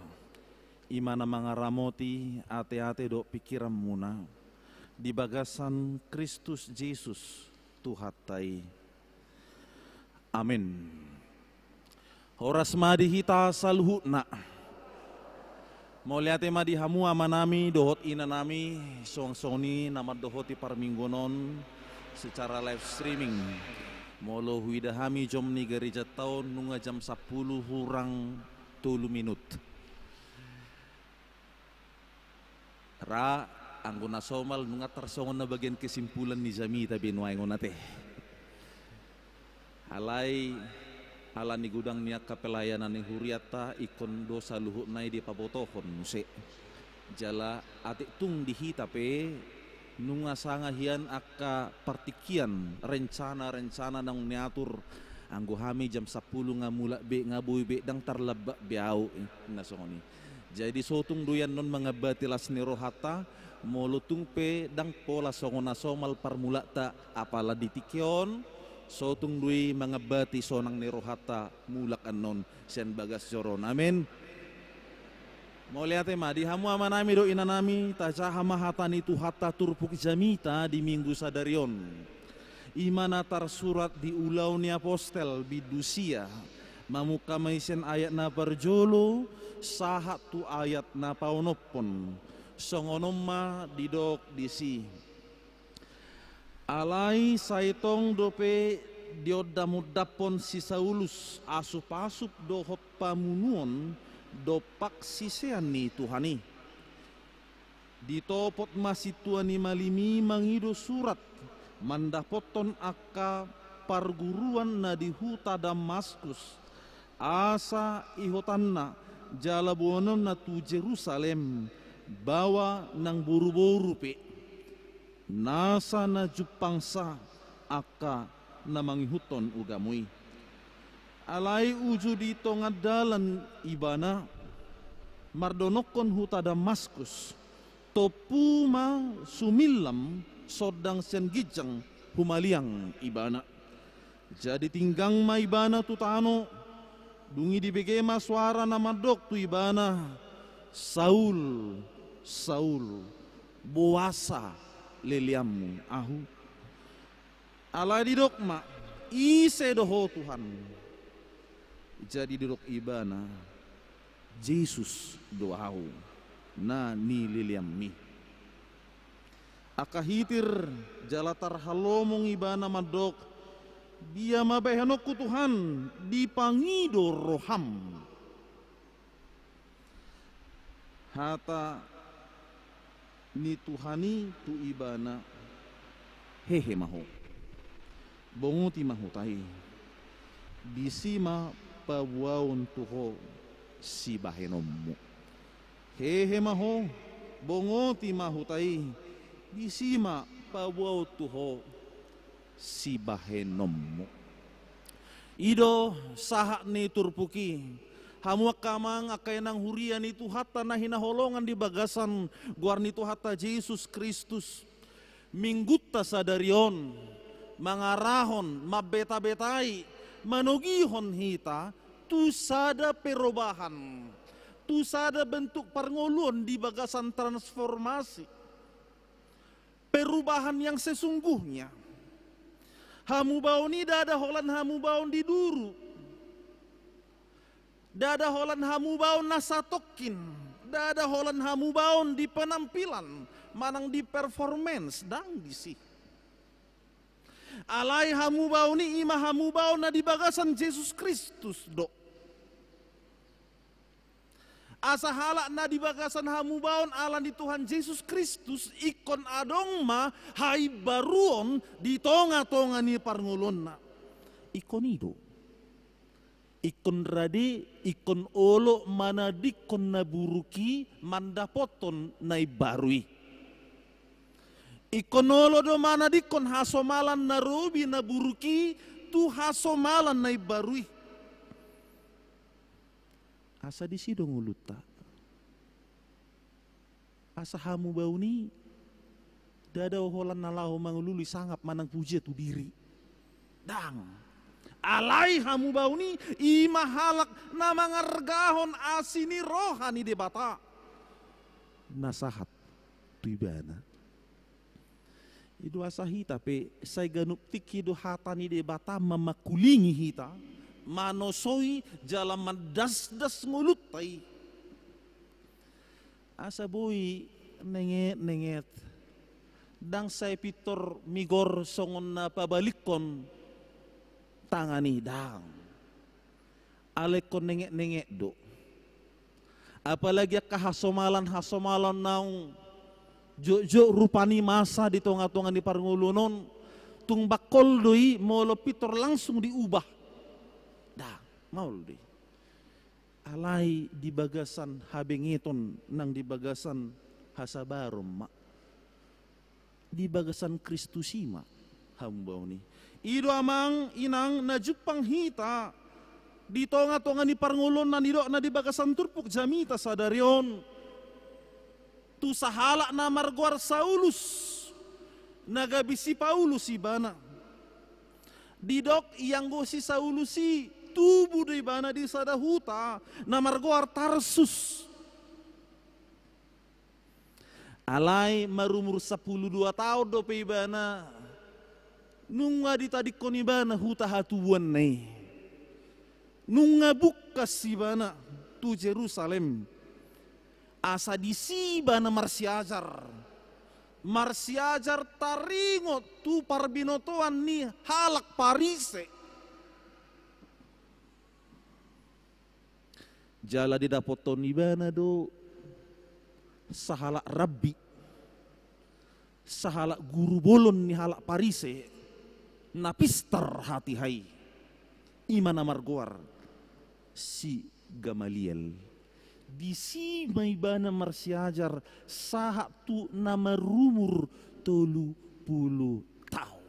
i ma na mangaramoti ateate dohot pingkiranmuna di bagasan Kristus Jesus Tuhanta i. Amen. Horas ma di hita saluhutna. Mauliate ma di hamu amanami dohot inanami, suang songon i na mandohoti parmingguon on secara live streaming. Molo huida hami jom ni garejanta on nunga jam sampulu hurang tolu minut. Ra, anggo na somal nunga tarsongon na bagian kesimpulan ni jamita be nuaeng on ate. Alai, ala ni godang ni angka pelayanan ni hurianta, ingkon do saluhutna i dipabotohon muse. Jala atik tung di hita pe, nunga sanga hian angka partingkian, rencana-rencana naung niatur, anggo hami jam sampulu nga mulak be, nga boi be, ndang tarlambat be au, na songon i. Jadi so tung do i annon mangambati las ni rohanta, molo tung pe ndang pola songon na somal parmulanta, apala di tingki on, so tung do i mangambati sonang ni rohanta mulak annon sian bagas joro on. Amen. Mauliate ma di hamu amanami dohot inanami, tajaha ma hata ni Tuhanta turpuk jamita di Minggu sadari on. I ma na tarsurat di Ulaon ni Apostel bindu sia, mamungka ma i sian ayat na parjolo sahat tu ayat na paonomhon. Songon on ma didok disi. Alai sai tong dope diondamondamhon si Saulus asupasup dohot pamunuon dompak sisean ni Tuhan i. Ditopot ma sintua ni malim i mangido surat mandapothon angka parguruan na di huta Damaskus, asa ihotanna jala boanonna tu Jerusalem, baoa nang boruboru pe, nasa na jumpangsa angka na mangihuthon ugamo i. Alai uju di tonga dalan ibana, mardonokkon huta Damaskus, tompu ma sumillam sondang sian ginjang humaliang ibana. Jadi tinggang ma ibana tu tano, dung i dibege ma soara na mandok tu ibana, "Saul, Saul, boasa leleanmu ahu?" Alai didok ma, "Ise do ho, Tuhan?" Jadi didok ibana, "Jesus do ahu, na nileleanmi." Angka hitir jala tarhalomong ibana mandok, "Dia ma bahenonku, Tuhan, dipangido roham." Hata ni Tuhan i tu ibana, "Hehe ma ho, bongoti ma huta i, disi ma paboaon tu ho sibahenonmu. Hehe ma ho, bongoti ma huta i, disi ma paboaon tu ho sibahenonmu." I do sahat ni turpuk i. Hamu angka amang, angka inang, huria ni Tuhanta na hinaholongan di bagasan goar ni Tuhanta Jesus Kristus, Minggunta sadari on mangarahon, mambetabeta i, manogihon hita tu sada perubahan, tu sada bentuk parngoluon di bagasan transformasi. Perubahan yang sesungguhnya. Hamubaon i ndada holan hamubaon di duru. Ndada holan hamubaon na satongkin. Ndada holan hamubaon di penampilan manang di performance, ndang disi. Alai hamubaon i ima hamubaon na di bagasan Jesus Kristus do. Asa halak na di bagasan hamubaon ala ni Tuhan Jesus Kristus, ingkon adong ma haimbaruon di tongatonga ni parngoluonna. Ingkon i do. Ingkon rade, ingkon olo manadingkon na buruk i mandapothon na imbaru i. Ingkon olo do manadingkon hasomalan na robi na buruk i tu hasomalan na imbaru i. Asa disi do ngolunta. Asa hamubaon i ndada holan na laho mangulului sangap manang pujian tu diri. Ndang. Alai hamu baon i, i ma halak na mangargahon asi ni roha ni Debata na sahat tu ibana. I do asa hita pe sai ganup tingki do hata ni Debata mamakulingi hita, manosoi jala mandasdas ngolunta i. Asa boi nenget-nenget, ndang sai pintor migor songon na pabalikkon tangan i, ndang. Alai ingkon nenget-nenget do. Apalagi angka hasomalan-hasomalan naung jotjot rupani masa di tonga-tonga ni parngoluon on, tung bangkol do i molo pintor langsung diubah. Ndang, maol do i. Alai di bagasan habengeton nang di bagasan hasabaron ma. Di bagasan Kristus i ma hamu baon i. I do amang inang na jumpang hita di tonga-tonga ni parngoluon na nidokna di bagasan turpuk jamita sadari on. Tu sahalak na margoar Saulus, na gabe si Paulus ibana. Didok ianggo si Saulus i, tubu do ibana di sada huta na margoar Tarsus. Alai marumur sampulu dua taon dope ibana, nunga ditadingkon ibana huta hatubuanna i. Nunga bungkas ibana tu Jerusalem. Asa disi ibana marsiajar. Marsiajar taringot tu parbinotoan ni halak Parise. Jala didapothon ibana do sahalak rabbi, sahalak guru bolon ni halak Parise, na pistar hatiha i, i ma na margoar si Gamaliel. Disi ma ibana marsiajar sahat tu na marumur tolu pulu taon.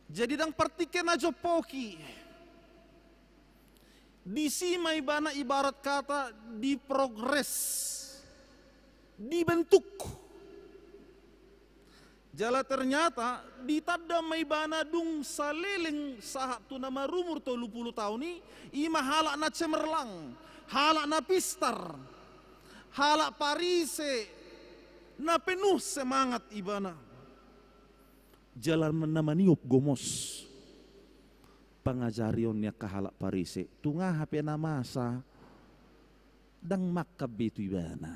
Jadi ndang partingkian na jompok i. Disi ma ibana ibarat kata diprogres, dibentuk. Jala ternyata ditanda ma ibana dung saleleng sahat tu na marumur tolu pulu taon i, i ma halak na cemerlang, halak na pistar, halak Parise, na penuh semangat ibana. Jala na maniop gomos pangajarion ni angka halak Parise. Tung aha pe na masa, ndang mangkan be tu ibana.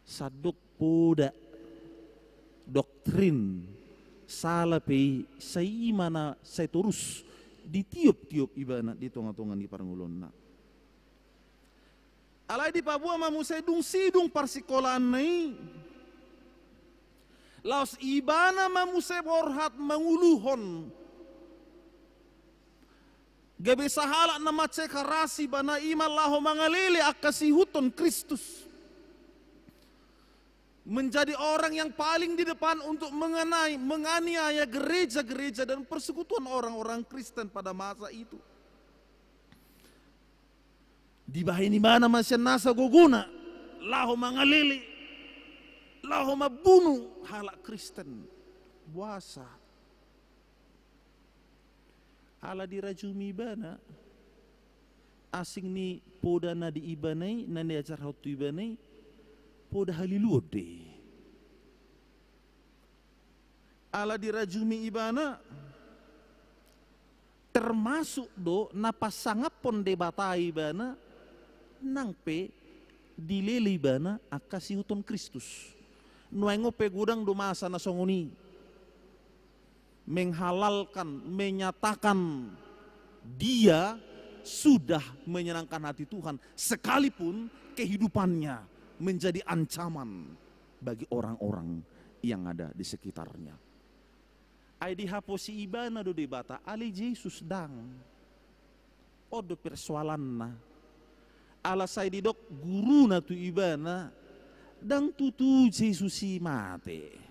Sandok poda doktrin sala pe i, sai i ma na sai torus ditiop-tiop ibana di tonga-tonga ni parngoluonna. Alai dipaboa ma muse dung sidung parsingkolaanna i, laos ibana ma muse borhat manguluhon. Gabe sahalak na mansai karas ibana, i ma laho mangalele angka siihuthon Kristus. Menjadi orang yang paling di depan untuk mengenai, menganiaya gereja-gereja dan persekutuan orang-orang Kristen pada masa itu. Dibahen ibana ma sian nasa gogona laho mangalele, laho mambunu halak Kristen. Boasa? Ala dirajumi ibana, asing ni poda na di ibana i, na niajarhon tu ibana i, poda haliluon do i. Ala dirajumi ibana, termasuk do na pasangaphon Debata ibana, nang pe dilele ibana angka siihuthon Kristus. Nuaeng on pe godang do masa na songon i. Menghalalkan, menyatakan dia sudah menyenangkan hati Tuhan, sekalipun kehidupannya menjadi ancaman bagi orang-orang yang ada di sekitarnya. Ai dihaposi ibana do Debata, alai Jesus ndang. On do persoalanna. Ala sai didok guruna tu ibana, ndang tutu Jesus i mate.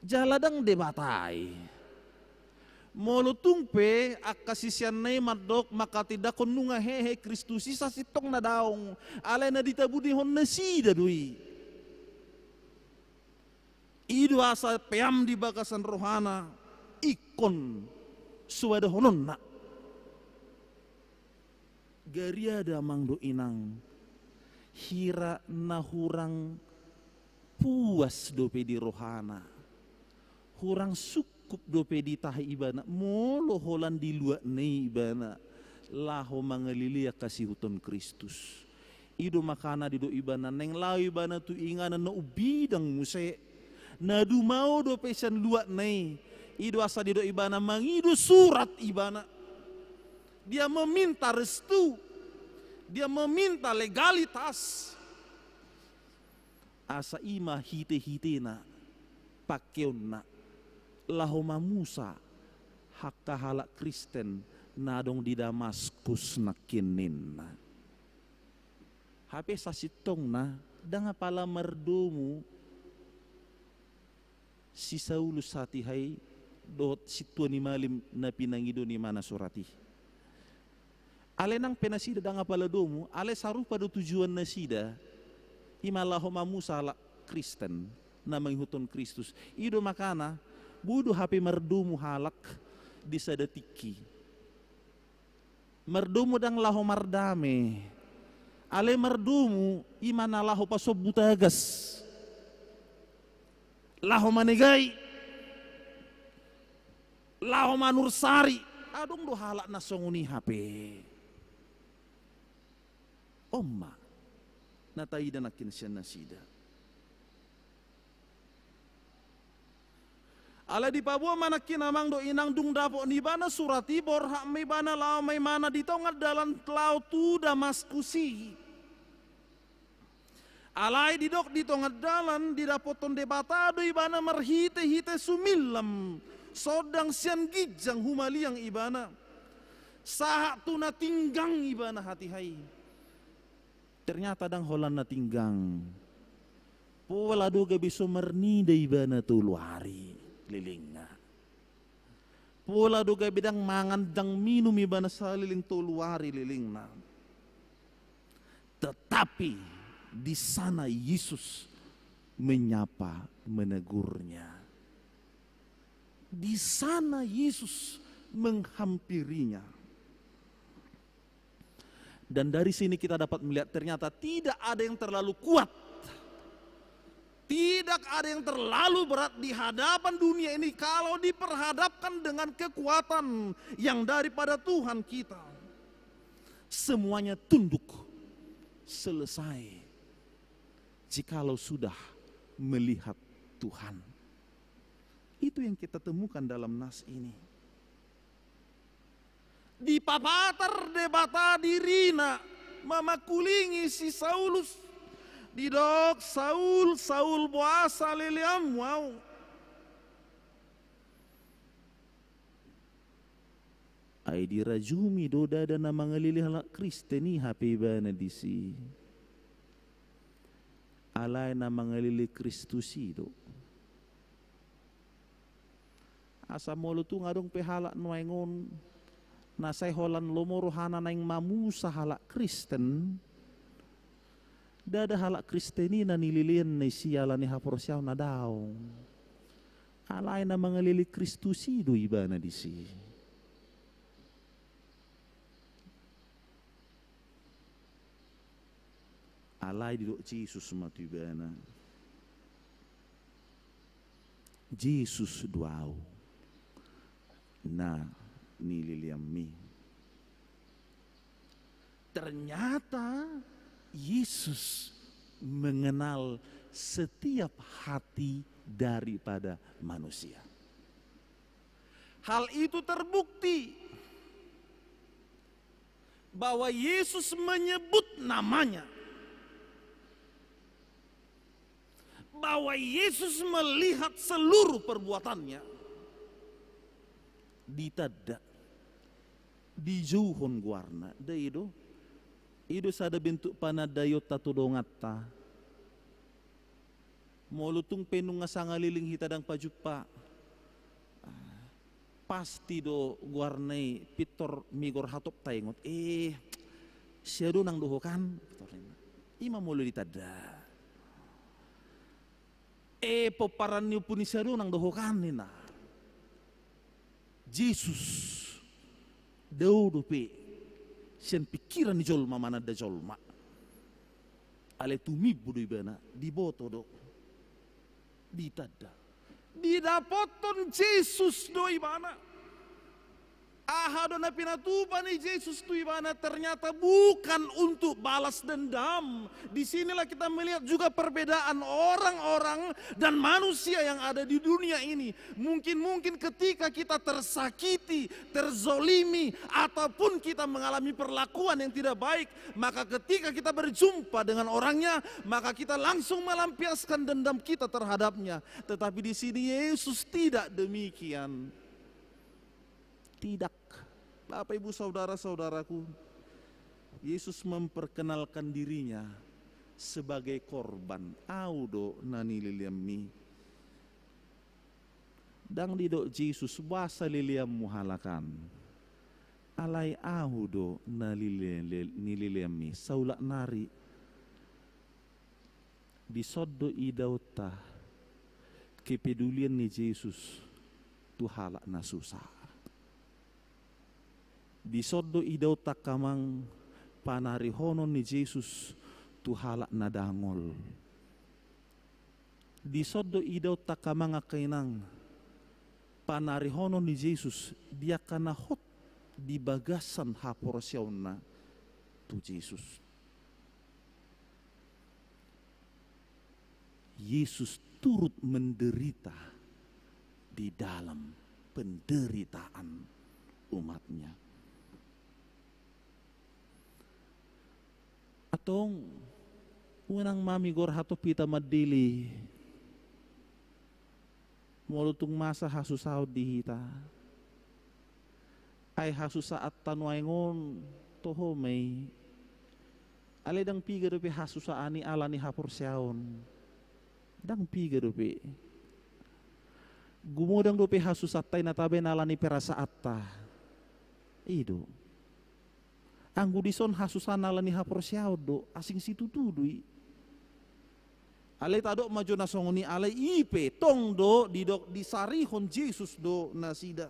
Jala ndang Debata i. Molo tung pe angka siseanna i mandok mangkatindangkon nunga hehe Kristus i, sasintongna daong, alai na ditabunihon nasida do i. I do asa peam di bagasan rohana, ingkon soadahononna. Gariada amang dohot inang, hira na hurang puas dope di rohana, hurang sungkup dope ditahi ibana, molo holan di luatna i ibana laho mangalelean hasihuton Kristus. I do makana didok ibana, naeng laho ibana tu inganan na umbidang muse, na dumao dope sian luatna i. I do asa didok ibana mangido surat ibana. Dia meminta restu, dia meminta legalitas. Asa i ma hite-hitena, pangkeonna, laho mamusa angka halak Kristen na adong di Damaskus nangkin, ninna. Hape sasintongna ndang apala mardomu si Saulus hatiha i dohot sintua ni malim na pinangido ni ibana surat i. Alai nang pe nasida ndang apala domu, alai sarupa do tujuan nasida, i ma laho mamusa halak Kristen na mangihuthon Kristus. I do makana, boi do hape mardomu halak di sada tingki. Mardomu ndang laho mardame, alai mardomu i ma na laho pasombu tagas, laho manegai, laho manursari. Adong do halak na songon i hape. On ma na taida nangkin sian nasida. Alai dipaboa ma nangkin amang dohot inang, dung dapot ni ibana surat i, borhat ma ibana laho ma ibana di tonga dalan laho tu Damaskus i. Alai didok di tonga dalan, didapothon Debata do ibana marhite-hite sumillam, sondang sian ginjang humaliang ibana, sahat tu na tinggang ibana hatiha i. Ternyata ndang holan na tinggang. Pola do gabe so marnida ibana tolu ari lelengna. Pola do gabe ndang mangan ndang minum ibana saleleng tolu ari lelengna. Tetapi di sana Yesus menyapa, menegurnya. Di sana Yesus menghampirinya. Dan dari sini kita dapat melihat ternyata tidak ada yang terlalu kuat, tidak ada yang terlalu berat di hadapan dunia ini kalau diperhadapkan dengan kekuatan yang daripada Tuhan kita. Semuanya tunduk, selesai, jikalau sudah melihat Tuhan. Itu yang kita temukan dalam nas ini. Dipapatar Debata dirina mamangkulingi si Saulus. Didok, "Saul, Saul, boasa leleanmu ahu?" Ai dirajumi do ndada na mangalele halak Kristen i hape ibana disi. Alai na mangalele Kristus i do. Asa molo tung adong pe halak nuaeng on na sai holan lomo rohana naeng mamusa halak Kristen, ndada halak Kristen i na nilelean na isi ala ni haporseaon na daong. Alai na mangalele Kristus i do ibana disi. Alai didok Jesus ma tu ibana, "Jesus do ahu na nileleanmi." Ternyata Yesus mengenal setiap hati daripada manusia. Hal itu terbukti bahwa Yesus menyebut namanya, bahwa Yesus melihat seluruh perbuatannya. Ditanda, dijouhon goarna, da i do. I do sada bentuk panandaionta tu donganta. Molo tung pe nunga sangaliling hita ndang pajumpa, ah, pasti do goarna i pintor migor hatop taingot. Eh, si Adonang do ho kan? Pintor ninna. I ma molo ditanda. Eh, pomparan ni ompu ni si Adonang do ho kan, ninna. Jesus dao dope sian pikiran ni jolma mananda jolma. Alai tumimbo do ibana, diboto do, ditanda. Didapothon Jesus do ibana. Aha do na pinatupa ni Jesus tu ibana, ternyata bukan untuk balas dendam. Di sinilah kita melihat juga perbedaan orang-orang dan manusia yang ada di dunia ini. Mungkin-mungkin ketika kita tersakiti, terzolimi, ataupun kita mengalami perlakuan yang tidak baik, maka ketika kita berjumpa dengan orangnya, maka kita langsung melampiaskan dendam kita terhadapnya. Tetapi di sini Yesus tidak demikian. Tidak. Bapak, Ibu, saudara-saudaraku, Yesus memperkenalkan dirinya sebagai korban. Au do na nileleanmi. Ndang didok Jesus, boasa leleanmu halak an. Alai au do na nilele-, nileleanmi. Saulak nari. Dison do idaonta kepedulian ni Jesus tu halak na susa. Dison do idaonta, angka amang, panarihonon ni Jesus tu halak na dangol. Dison do idaonta, angka amang, angka inang, panarihonon ni Jesus di angka na hot di bagasan haporseaonna tu Jesus. Yesus turut menderita di dalam penderitaan umat-Nya. Antong, unang ma migor hatop hita mandele molo tung masa hasusaon di hita. Ai hasusaanta nuaeng on toho ma i. Alai ndang piga dope hasusaan i ala ni haporseaon. Ndang piga dope. Gumodang dope hasusaanta i na tabaen ala ni perasaanta. I do. Anggo dison hasusaan ala ni haporseaon do, asing situtu do i. Alai tadok ma jo na songon i, alai i pe tong do didok disarihon Jesus do nasida.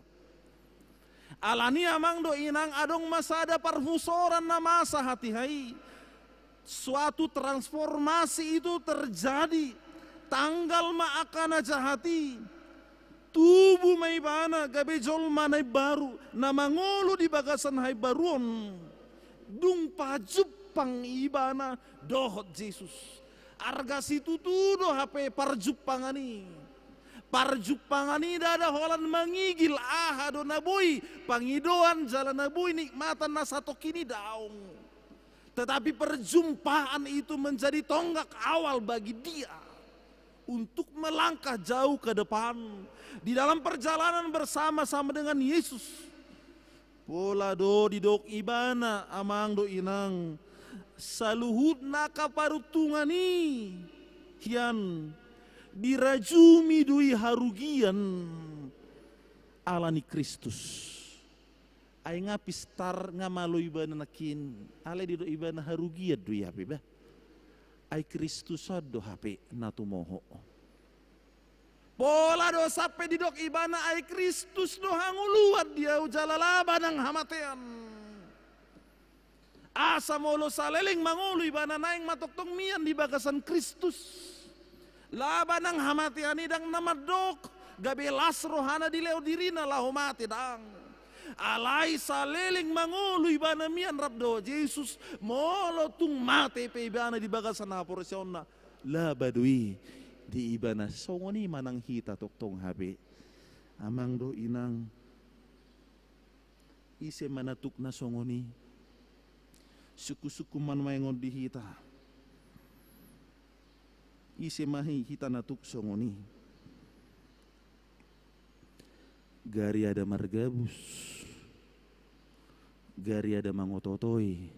Ala ni, amang dohot inang, adong ma sada parhusoran na masa hatiha i. Suatu transformasi itu terjadi. Tanggal ma angka na jahat i. Tubu ma ibana gabe jolma na imbaru, na mangolu di bagasan haimbaruon. Dung pajumpang ibana dohot Jesus. Arga situtu do hape parjumpangan i. Parjumpangan i ndada holan mangigil aha do na boi pangidoan jala na boi nikmatan na satongkin i, daong. Tetapi perjumpaan itu menjadi tonggak awal bagi dia untuk melangkah jauh ke depan di dalam perjalanan bersama-sama dengan Yesus. Pola do didok ibana, amang dohot inang, saluhut na angka paruntungan i hian dirajumi do i harugian ala ni Kristus. Ai nga pistar, nga malo ibana nangkin, alai didok ibana harugian do i hape, bah. Ai Kristus on do hape na tumoho. Pola do sampe didok ibana, ai Kristus do hangoluan di ahu jala laba nang hamatean. Asa molo saleleng mangolu ibana, naeng ma tongtong mian di bagasan Kristus. Laba nang hamatean i, ndang na mandok gabe las rohana dilehon dirina laho mate, ndang. Alai saleleng mangolu ibana mian rap dohot Jesus, molo tung mate pe ibana di bagasan haporseaonna, laba do i di ibana. Songon i ma nang hita tongtong hape, amang dohot inang. Ise ma na tuk na songon i? Sungkun-sungkun ma nuaeng on di hita. Ise ma hita na tuk songon i? Gariada margabus, gariada mangoto-otoi,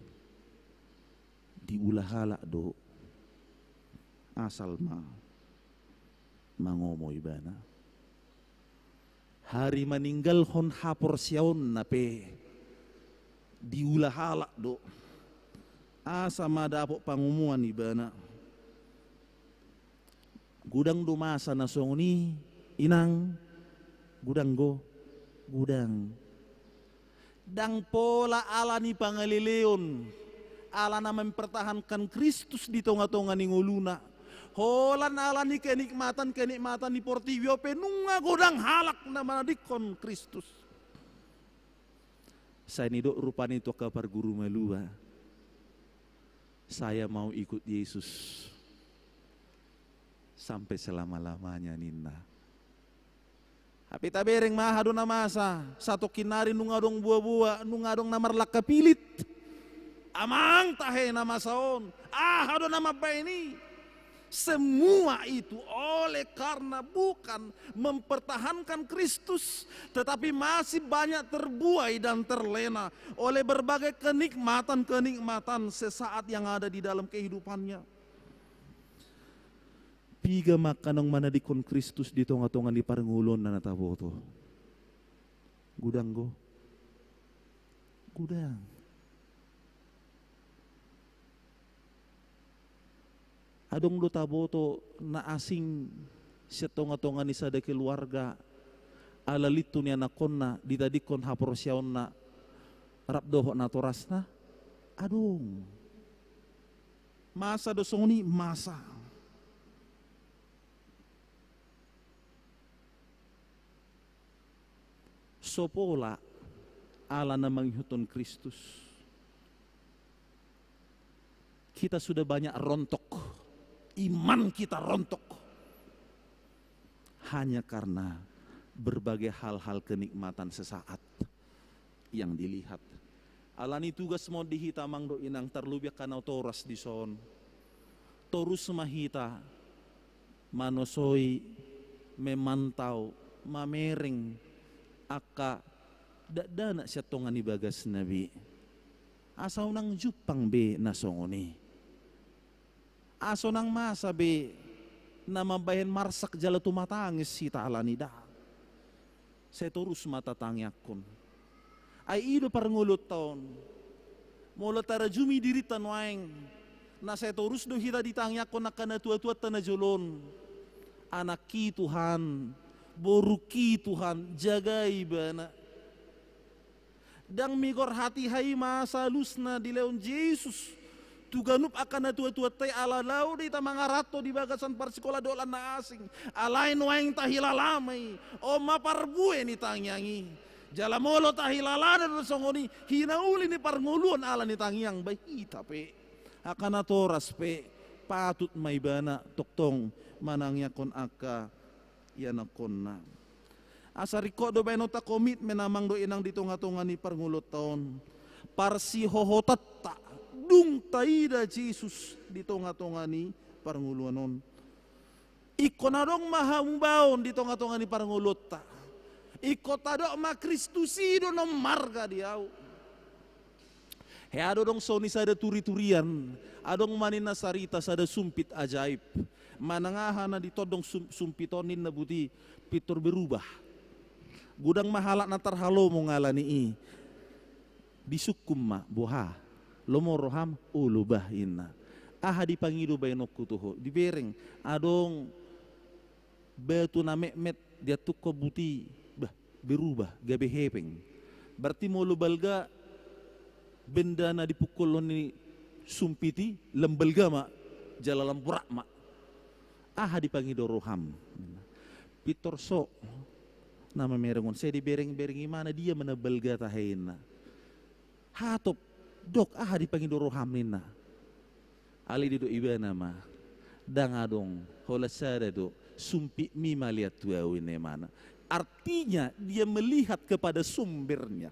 diula halak do, asal ma mangomo ibana. Hari maninggalhon haporseaonna pe diula halak do, asa ma dapot pangomoan ibana. Godang do masa na songon i, inang, godang do. Godang. Ndang pola ala ni pangaleleon, ala na mempertahankan Kristus di tonga-tonga ni ngoluna. Holan ala ni kenikmatan-kenikmatan ni portibi on pe nunga godang halak na manadingkon Kristus. Sai nidok rupani tu angka parguru malua, "Saya mau ikut Yesus sampai selama-lamanya," ninna. Hape tabereng ma aha do na masa, satongkin nari nunga adong boa-boa, nunga adong na marlangka pilit. Amang, tahe na masa on, aha do na mambahen i? Semua itu oleh karena bukan mempertahankan Kristus, tetapi masih banyak terbuai dan terlena oleh berbagai kenikmatan-kenikmatan sesaat yang ada di dalam kehidupannya. Piga ma angka naung manadingkon Kristus di tonga-tonga ni parngoluonna na taboto? Godang do? Godang. Adong do taboto na asing sian tonga-tonga ni sada keluarga, ala lintu ni anakkonna ditadingkon haporseaonna rap dohot natorasna? Adong. Masa do songon i, masa. So pola ala na mangihuthon Kristus. Kita sudah banyak rontok, iman kita rontok, hanya karena berbagai hal-hal kenikmatan sesaat yang dilihat. Alani tugas ma on di hita, amang dohot inang, tarlumobi angka natoras dison. Torus ma hita manosoi, memantau, mamereng angka dakdanak sian tonga ni bagasna be, asa unang jumpang be na songon i. Asa unang masa be na mambahen marsak jala tumatangis hita alani, daong. Sai torus ma tatangiangkon. Ai i do parngoluonta on. Molo tarajumi dirinta nuaeng, na sai torus do hita ditangiangkon angka natuatuanta na jolo on. Anakki Tuhan, borungki Tuhan, jagai ibana. Ndang migor hatiha i masa alusna dilehon Jesus tu ganup angka natuatuanta i, ala laho do hita mangaranto di bagasan parsikolaan dohot na asing. Alai nuaeng tahilala ma i, on ma parbue ni tangiang i. Jala molo tahilala do songon i, hinauli ni parngoluon ala ni tangiang, bahen hita pe, angka natoras pe, patut ma ibana tongtong manangiangkon angka ianakkonna. Asa ringkot do baenonta komitmen, amang dohot inang, di tonga-tonga ni parngoluonta on. Parsihohotanta dung taida Jesus di tonga-tonga ni parngoluon on. Ingkon adong ma hamubaon di tonga-tonga ni parngoluonta. Ingkon tadok ma Kristus i do na ummarga di ahu. Hea do adong songon i sada turi-turian, adong ma ninna sarita sada sumpit ajaib. Manang aha na ditondong sum-, sumpit on, ninna, buti pintor berubah. Godang ma halak na tarhalomo ngalani i. Disungkun ma, boha? Lomo roham? Olo bah, ninna. Aha dipangido baenonku tu ho? Dibereng, adong batu na metmet diantungkon, buti, bah, berubah, gabe hepeng. Berarti molo balga benda na dipungkolhon ni sumpit i, lam balga ma, jala lam borat ma. Aha dipangido roham? Pintor so na mamereng on, sai dibereng-bereng ibana, dia ma na balga tahe, ninna. Hatop, dok, aha dipangido roham, ninna. Alai didok ibana ma, ndang adong, holan sada do, sumpitmi maliat tu ahu, ninna ibana. Artinya dia melihat kepada sumbernya.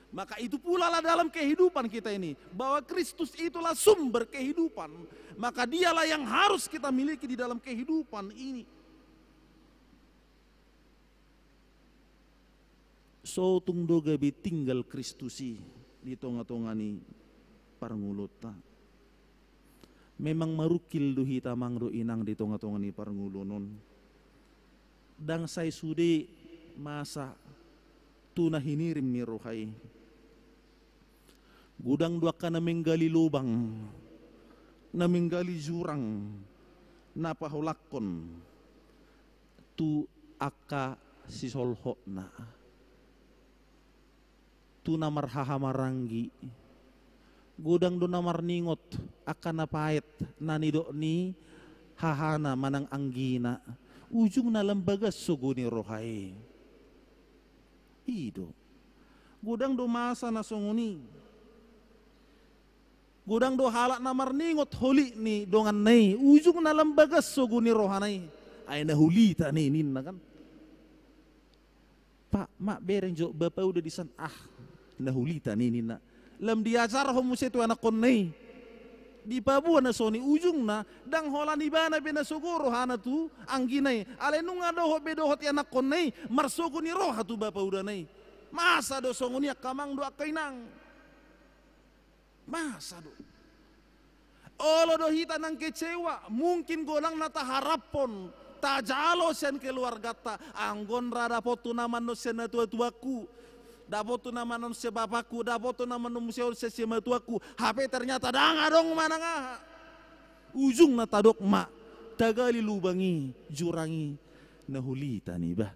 Maka itu pula lah dalam kehidupan kita ini, bahwa Kristus itulah sumber kehidupan. Maka dialah yang harus kita miliki di dalam kehidupan ini. So tung do gabe tinggal Kristus i di tonga-tonga ni parngoluonta. Memang marungkil do hita, amang dohot inang, di tonga-tonga ni parngoluon on. Ndang sai sude masa tu na hinirim ni roha i. Godang do angka na menggali lubang, na menggali jurang, na paholangkon tu angka sisolhotna. tu na marhaha maranggi. Godang do na marningot angka na paet na nidok ni hahana manang anggina. Ujungna lam bagas sogo ni roha i. I do. Godang do masa na songon i. Godang do halak na marningot holit ni donganna i, ujungna lam bagas sogo ni rohana i. Ai na hulita ni ninna kan. Pak, mak, bereng jo bapauda di san. Ah, na hulita ni ninna. Lam diajarhon muse tu anakkonna i. Dipaboa na songon i, ujungna ndang holan ibana be na sogo rohana tu anggina i. Alai nunga dohot be dohot i anakkonna i marsogo ni roha tu bapaudana i. Masa do songon i angka amang dohot angka inang. Masa do. Olo do hita nang kecewa, mungkin godang na taharaphon, tajalo sian keluarganta, anggo on ra dapothon amanhon sian natuatuangku, dapothon amanhon sian bapakku, dapothon amanhon muse on sian simatuangku, hape ternyata ndang adong manang aha. Ujungna tadok ma, tagali lubang i, jurang i, na hulita ni bah.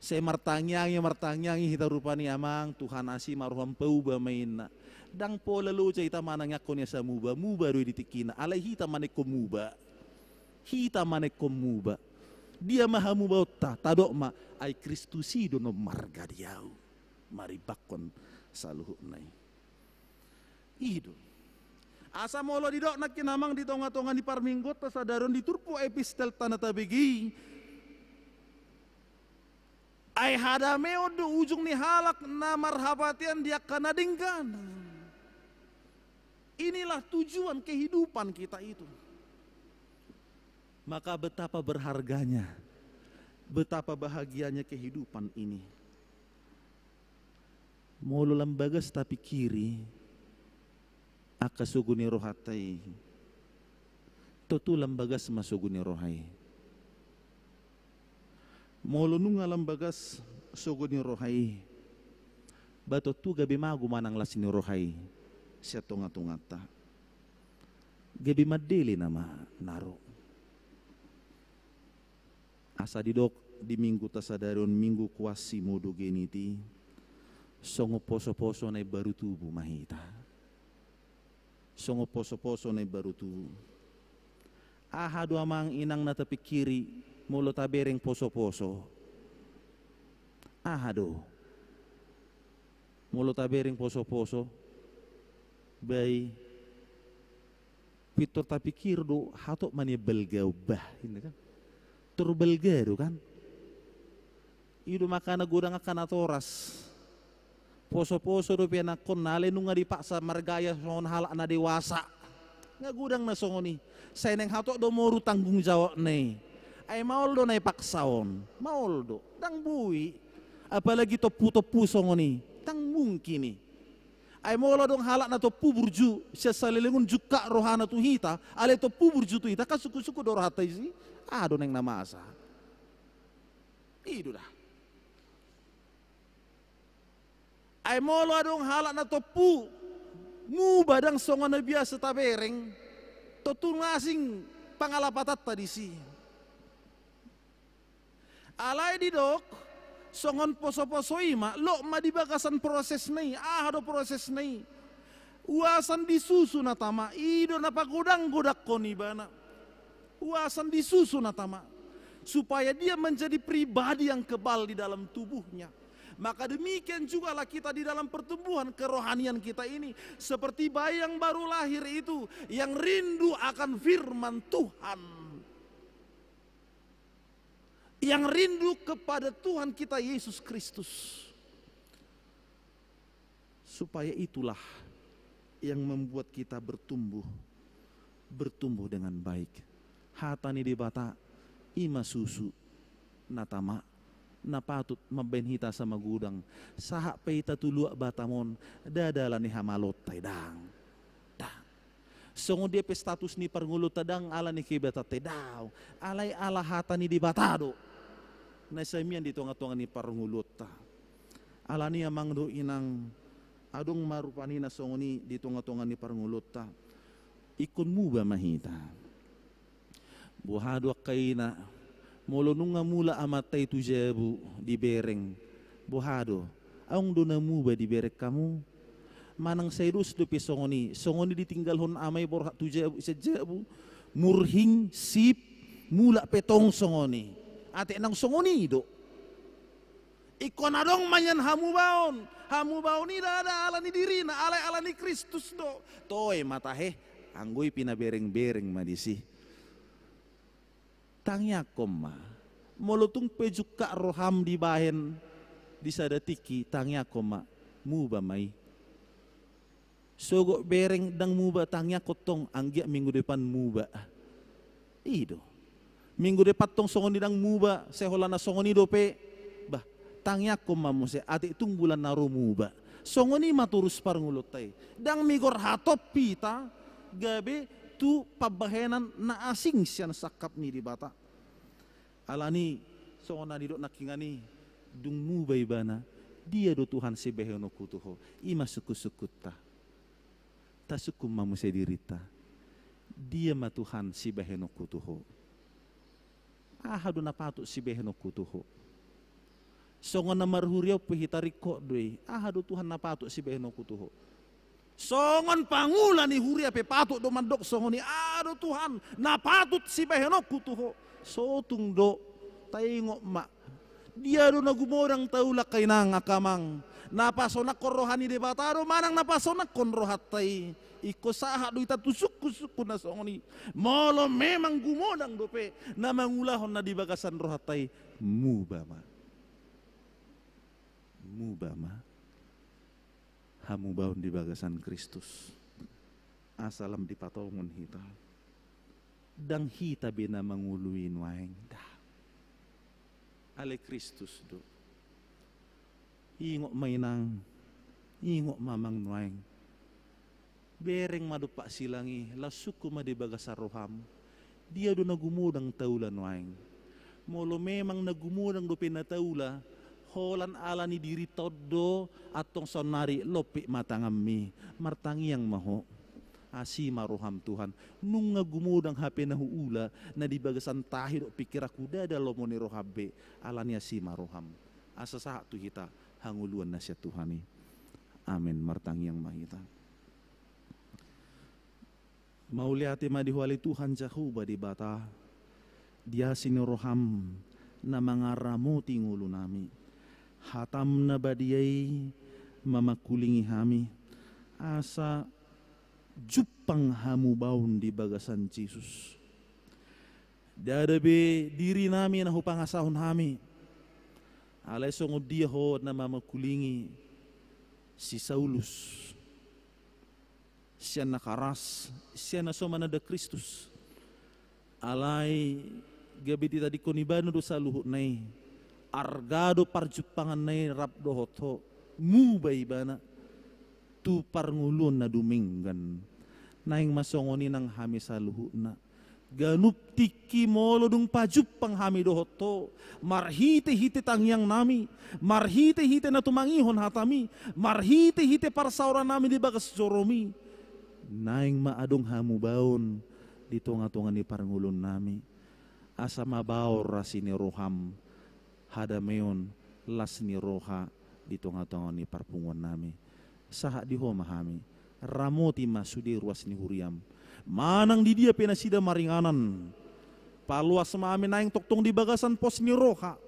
Sai martangiangi, martangiangi hita rupani amang, Tuhan asi ma roham pauba ma inna. Ndang pola loja hita manangiangkon i asa muba, muba do i di tingkina, alai hita ma na ingkon muba. Hita ma na ingkon muba. Dia ma hamubaonta, tadok ma, ai Kristus i do na marga di ahu. Marimbangkon saluhutna i. I do. Asa molo didok nangkin amang di tongatonga ni parmingguonta sadari on di turpuk epistelta na tabege i. Ai hadameon do ujung ni halak na marhapatean di angka na denggan. Inilah tujuan kehidupan kita itu. Maka betapa berharganya, betapa bahagianya kehidupan ini. Molo lam bagas tapingkiri angka sogo ni rohanta i, tontu lam bagas ma sogo ni roha i. Molo nunga lam bagas sogo ni roha i, ba tontu gabe mago manang las ni roha i sian tongatonganta. Gabe mandele nama na ro. Asa didok di mingguta sadari on, Minggu Quasimodogeniti, songon posoposo na imbaru tubu ma hita. Songon posoposo na imbaru tubu. Aha do amang inang na tapingkiri molo tabereng posoposo? Aha do? Molo tabereng posoposo, ba i pintor tapingkir do, hatop ma nian balga on bah, inna kan. Tor balga do kan. I do makana godang angka natoras. Posoposo dope anakkonna, alai nunga dipaksa margaya songon halak na dewasa. Nga godang na songon i. Sai naeng hatop do moru tanggung jawabna i. Ai maol do na ipaksa on. Maol do. Ndang boi. Apalagi tomputompu songon i. Ndang mungkin i. Ai molo adong halak na tompu burju, sian saleleng on jungkat rohana tu hita, alai tompu burju tu hita, kan sungkunsukkun do rohanta disi. Aha do naeng na masa? I do da. Ai molo adong halak na tompu muba ndang songon na biasa tabereng, tontu nunga asing pangalapatanta disi. Alai didok, songon posoposo i ma, lot ma di bagasan prosesna i. Aha do prosesna i? Uasan di susu na tama, i do na pagodanggodangkon ibana. Uasan di susu na tama. Supaya dia menjadi pribadi yang kebal di dalam tubuhnya. Maka demikian jugalah kita di dalam pertumbuhan kerohanian kita ini. Seperti bayi yang baru lahir itu, yang rindu akan firman Tuhan. Yang rindu kepada Tuhan kita Yesus Kristus. Supaya itulah yang membuat kita bertumbuh, bertumbuh dengan baik. Hata ni Debata, i ma susu na tama, na patut mambahen hita asa magodang, sahat pe hita tu luat Batam on, ndada ala ni hamaloonta i, ndang. Ndang. Songon dia pe status ni parngoluonta, ndang ala ni kehebatanta i, daong. Alai ala hata ni Debata do na sai mian di tongatonga ni parngoluonta. Alani i amang dohot inang, adong ma rupani na songon i di tongatonga ni parngoluonta. Ingkon muba ma hita. Boha do angka ina, molo nunga mulak amanta i tu jabu dibereng, boha do adong do na muba dibereng hamu? Manang sai dos dope songon i, songon i ditinggalhon ama i borhat tu jabu, sian jabu, murhing, sip, mulak pe tong songon i. Atik naung songon i do. Ingkon adong ma nian hamubaon. Hamubaon i ndada ala ni dirina, alai ala ni Kristus do. Toe ma tahe, anggo i pinabereng-bereng ma disi. Tangiangkon ma. Molo tung pe jungkat roham dibahen di sada tingki, tangiangkon ma. Muba ma i. Sogot bereng ndang muba, tangiangkon tong, anggiat minggu depan muba. I do. Minggu depan tong songon i ndang muba, sai holan na songon i dope. Bah, tangiangkon ma muse, atik tung bulan na ro muba. Songon i ma torus parngoluonta i. Ndang migor hatop hita gabe tu pambahenan na asing sian sangkap ni Debata. Alani songon na nidok nangkiningan i, dung muba ibana, dia do Tuhan sibahenonku tu Ho? I ma sungkun-sungkunta. Tasungkun ma muse dirinta. Dia ma Tuhan sibahenonku tu Ho? Aha do na patut sibahenonku tu Ho? Songon na marhuria on pe hita, ringkot do i. Aha do Tuhan na patut sibahenonku tu Ho? Songon pangula ni huria pe patut do mandok songon i, aha do Tuhan na patut sibahenonku tu Ho? Sotung do, taingot ma. Dia do na gumodang taula, angka inang, angka amang? Na pasonangkon roha ni Debata do manang na pasonangkon rohanta i? Ingkon sahat do hita tu sungkun-sungkun na songon i. Molo memang gumodang dope na mangulahon na di bagasan rohanta i, muba ma. Muba ma. Hamubaon di bagasan Kristus. Asa lam dipatongon hita. Ndang hita be na mangoloi nuaeng, ndang. Alai Kristus do. Ingot ma inang, ingot ma amang nuaeng. Bereng ma dompak silang i, laos sungkun ma di bagasan roham. Dia do na gumodang taula nuaeng? Molo memang na gumodang dope na taula, holan ala ni dirinta on do, antong saonnari lompit ma tanganmi, martangiang ma ho. Asi ma roham Tuhan, nunga gumodang hape na huula, na di bagasan tahi dohot pingkiranku, ndada lomo ni roham be, alani asi ma roham. Asa sahat tu hita hangoluan na sian Tuhan i. Amen. Martangiang ma hita. Mauliate ma di Ho ale Tuhan Jahowa Debata, di asi ni roham na mangaramoti ngolunami. Hatam na badia i mamangkulingi hami, asa jumpang hamubaon di bagasan Jesus. Ndada be dirinami na hupangasahon hami, alai songon dia Ho na mamangkulingi si Saulus. Sian na karas, sian na so mananda Kristus. Alai gabe ditadingkon ibana do saluhutna i. Arga do parjumpanganna i rap dohot Ho, muba ibana tu parngoluon na dumenggan. Naeng ma songon i nang hami saluhutna. Ganup tingki molo dung pajumpang hami dohot Ho, marhite-hite tangiangnami, marhite-hite na tumangihon hatami, marhite-hite parsaorannami di bagas joromi, naeng ma adong hamubaon di tonga-tonga ni parngoluonnami, asa mabaor asi ni roham, hadameon, las ni roha di tonga-tonga ni parpunguannami. Sahat di Ho ma hami. Ramoti ma sude ruas ni huriam. Manang di dia pe nasida maringanan, paloas ma hami naeng tongtong di bagasan pos ni roha,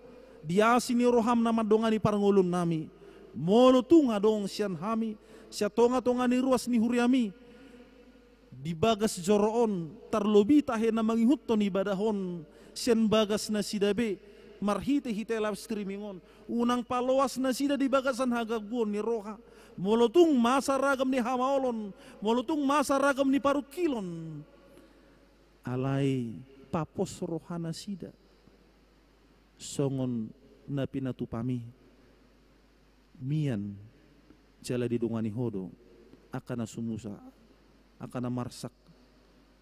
di asi ni roham na mandongani parngoluonnami. Molo tung adong sian hami, sian tonga-tonga ni ruas ni huriami, di bagas joro on, tarlobi tahe na mangihuthon ibadah on sian bagas nasida be, marhite-hite live streaming on, unang paloas nasida di bagasan hagangguon ni roha. Molo tung masa ragam ni hamaolon, molo tung masa ragam ni parungkilon, alai papos roha nasida. Songon na pinatupami, mian jala didongani Ho do angka na sumusa, angka na marsak,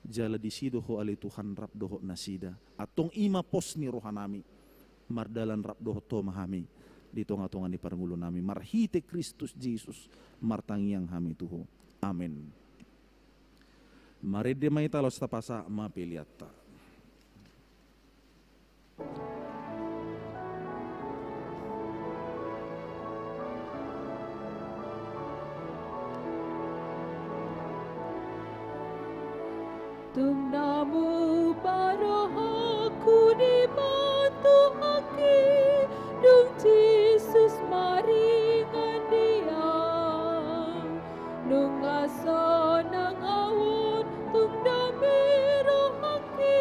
jala disi do Ho ale Tuhan rap dohot nasida. Antong i ma pos ni rohanami, mardalan rap dohot Ho ma hami di tonga-tonga ni parngoluonnami, marhite Kristus Jesus martangiang hami tu Ho. Amen. Marende ma hita laos tapasahat ma peleanta. Tung na muba rohangku dibantuhonki, dung Jesus maringan di au. Nunga sonang au on, tung dame rohangki,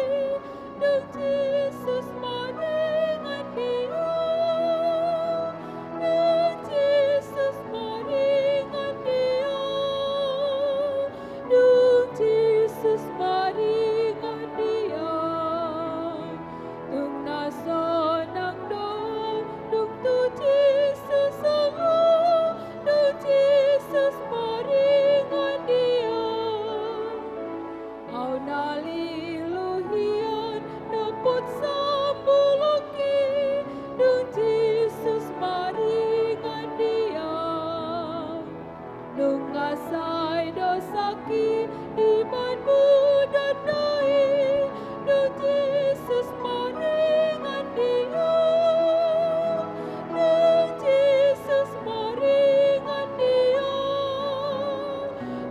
dung Jesus maringan di au. Dung Jesus maringan di au. Dung Jesus maringan di au. Tung na sonang do au, dung tu Jesus au. Dung Jesus maringan di au. Au na lilu hian dapot sambulungki, dung Jesus maringan di au. Nunga sai dosangki dibahen mudar do i, dung Jesus maringan di au. Dung Jesus maringan di au.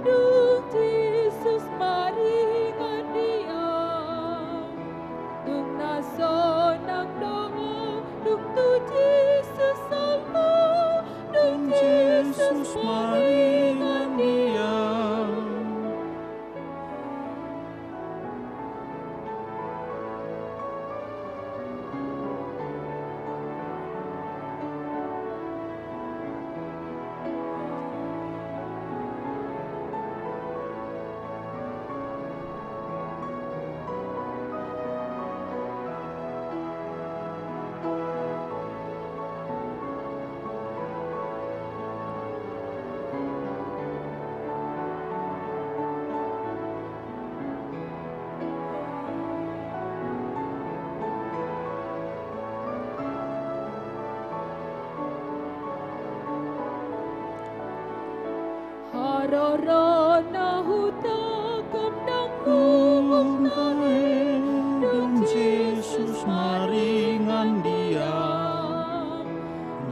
Dung Jesus maringan di au. Tung na sonang do au, dung tu Jesus au. Dung Jesus maringan di au. Haroro na hutangkap ndang luhut na i, dung Jesus maringan di au.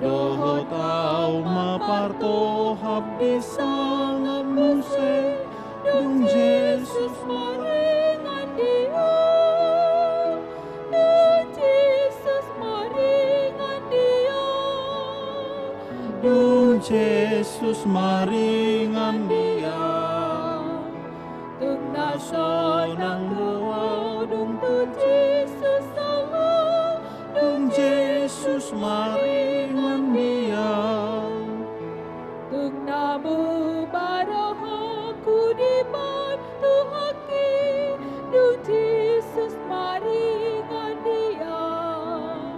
Dohot au ma partohap di sangap muse, dung Jesus maringan di au. Dung Jesus maringan di au. Dung Jesus maringan di au. Tung na sonang do au, dung tu Jesus au. Dung Jesus maringan di au. Tung na muba rohangku dibantuhonki, dung Jesus maringan di au.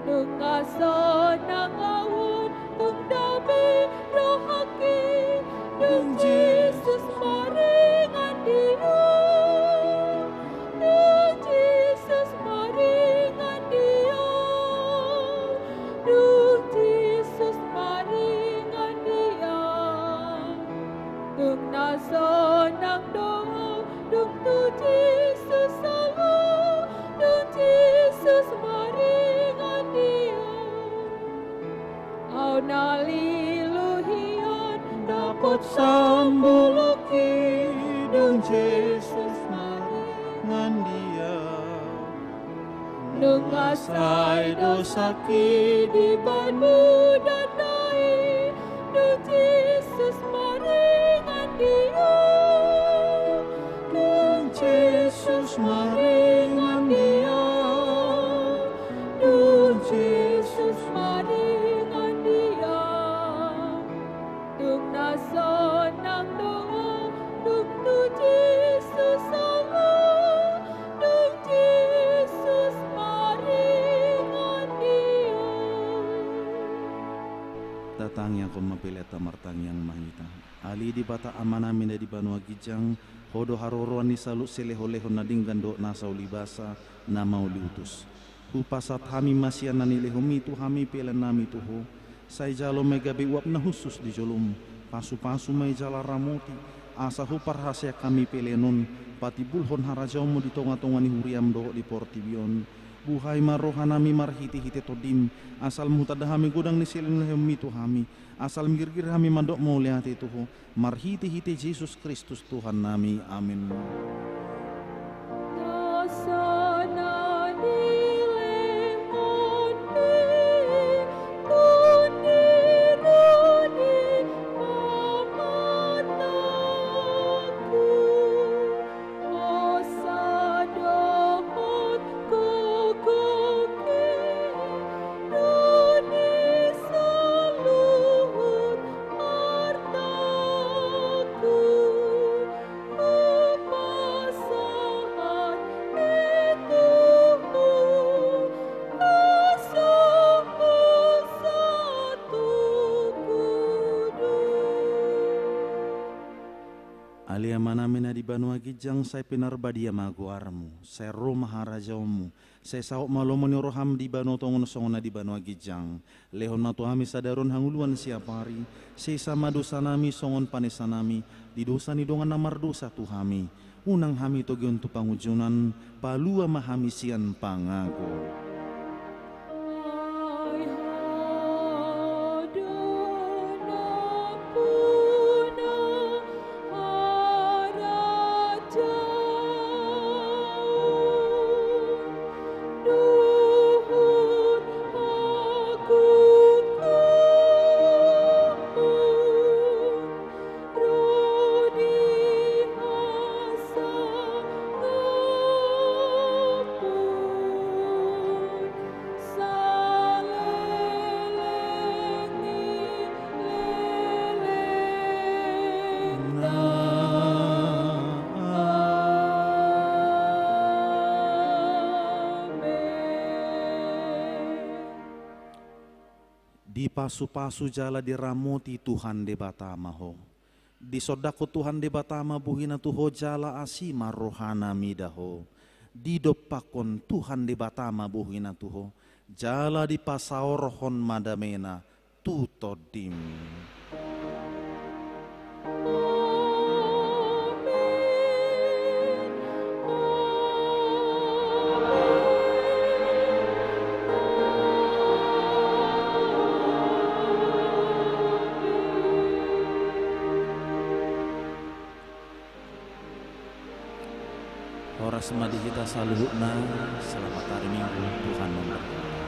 Nunga sonang au on, tung dame rohangki, dung Jesus maringan di au. Dung Jesus maringan di au. Dung Jesus maringan di au. Tung na sonang do au, dung tu Jesus au. Dung Jesus maringan di au. Au na lilu hian dapot sambulungki, dung Jesus maringan di au. Nunga sai dosangki dibahen mudar do i, dung Jesus maringan di au. Dung Jesus maringan di au. Dung Jesus maringan di au. Tung na sonang do au, dung tu Jesus au. Dung Jesus maringan di au. Tatangiangkon ma peleanta, martangiang ma hita. Ale Debata Amanami na di banua ginjang, Ho do haroroan ni saluhut silehonlehon na denggan dohot nasa ulibasa, na mauliutus. Hupasahat hami ma sian na nilehonMi tu hami peleannami tu Ho. Sai jalo ma i gabe uap na hushus di joloM. Pasupasu ma i jala ramoti, asa huparhaseang hami pelean on patimbulhon harajaonMu di tongatonga ni huriaM dohot di portibi on. Buhai ma rohanami marhitehite TondiM, asa lam hutanda hami godang ni silehonlehonMi tu hami, asa lam girgir hami mandok mauliate tu Ho, marhitehite Jesus Kristus Tuhannami. Amen. Ale Amanami na di banua ginjang, sai pinarbadia ma goarmu, sai ro ma harajaonmu, sai saut ma lomo ni roham di banua tonga on songon na di banua ginjang. Lehon ma tu hami sadari on hangoluan siapari, sesa ma dosanami songon panesanami di dosa ni dongan na mardosa tu hami. Unang hami togihon tu pangunjunan, palua ma hami sian pangago. Dipasupasu jala diramoti Tuhan Debata ma ho. Disondangkon Tuhan Debata ma bohina tu ho jala asi ma rohana mida ho. Didompakkon Tuhan Debata ma bohina tu ho, jala dipasaorhon ma damena tu tondim. Horas ma di hita saluhutna, selamat hari Minggu, Tuhan memberkati.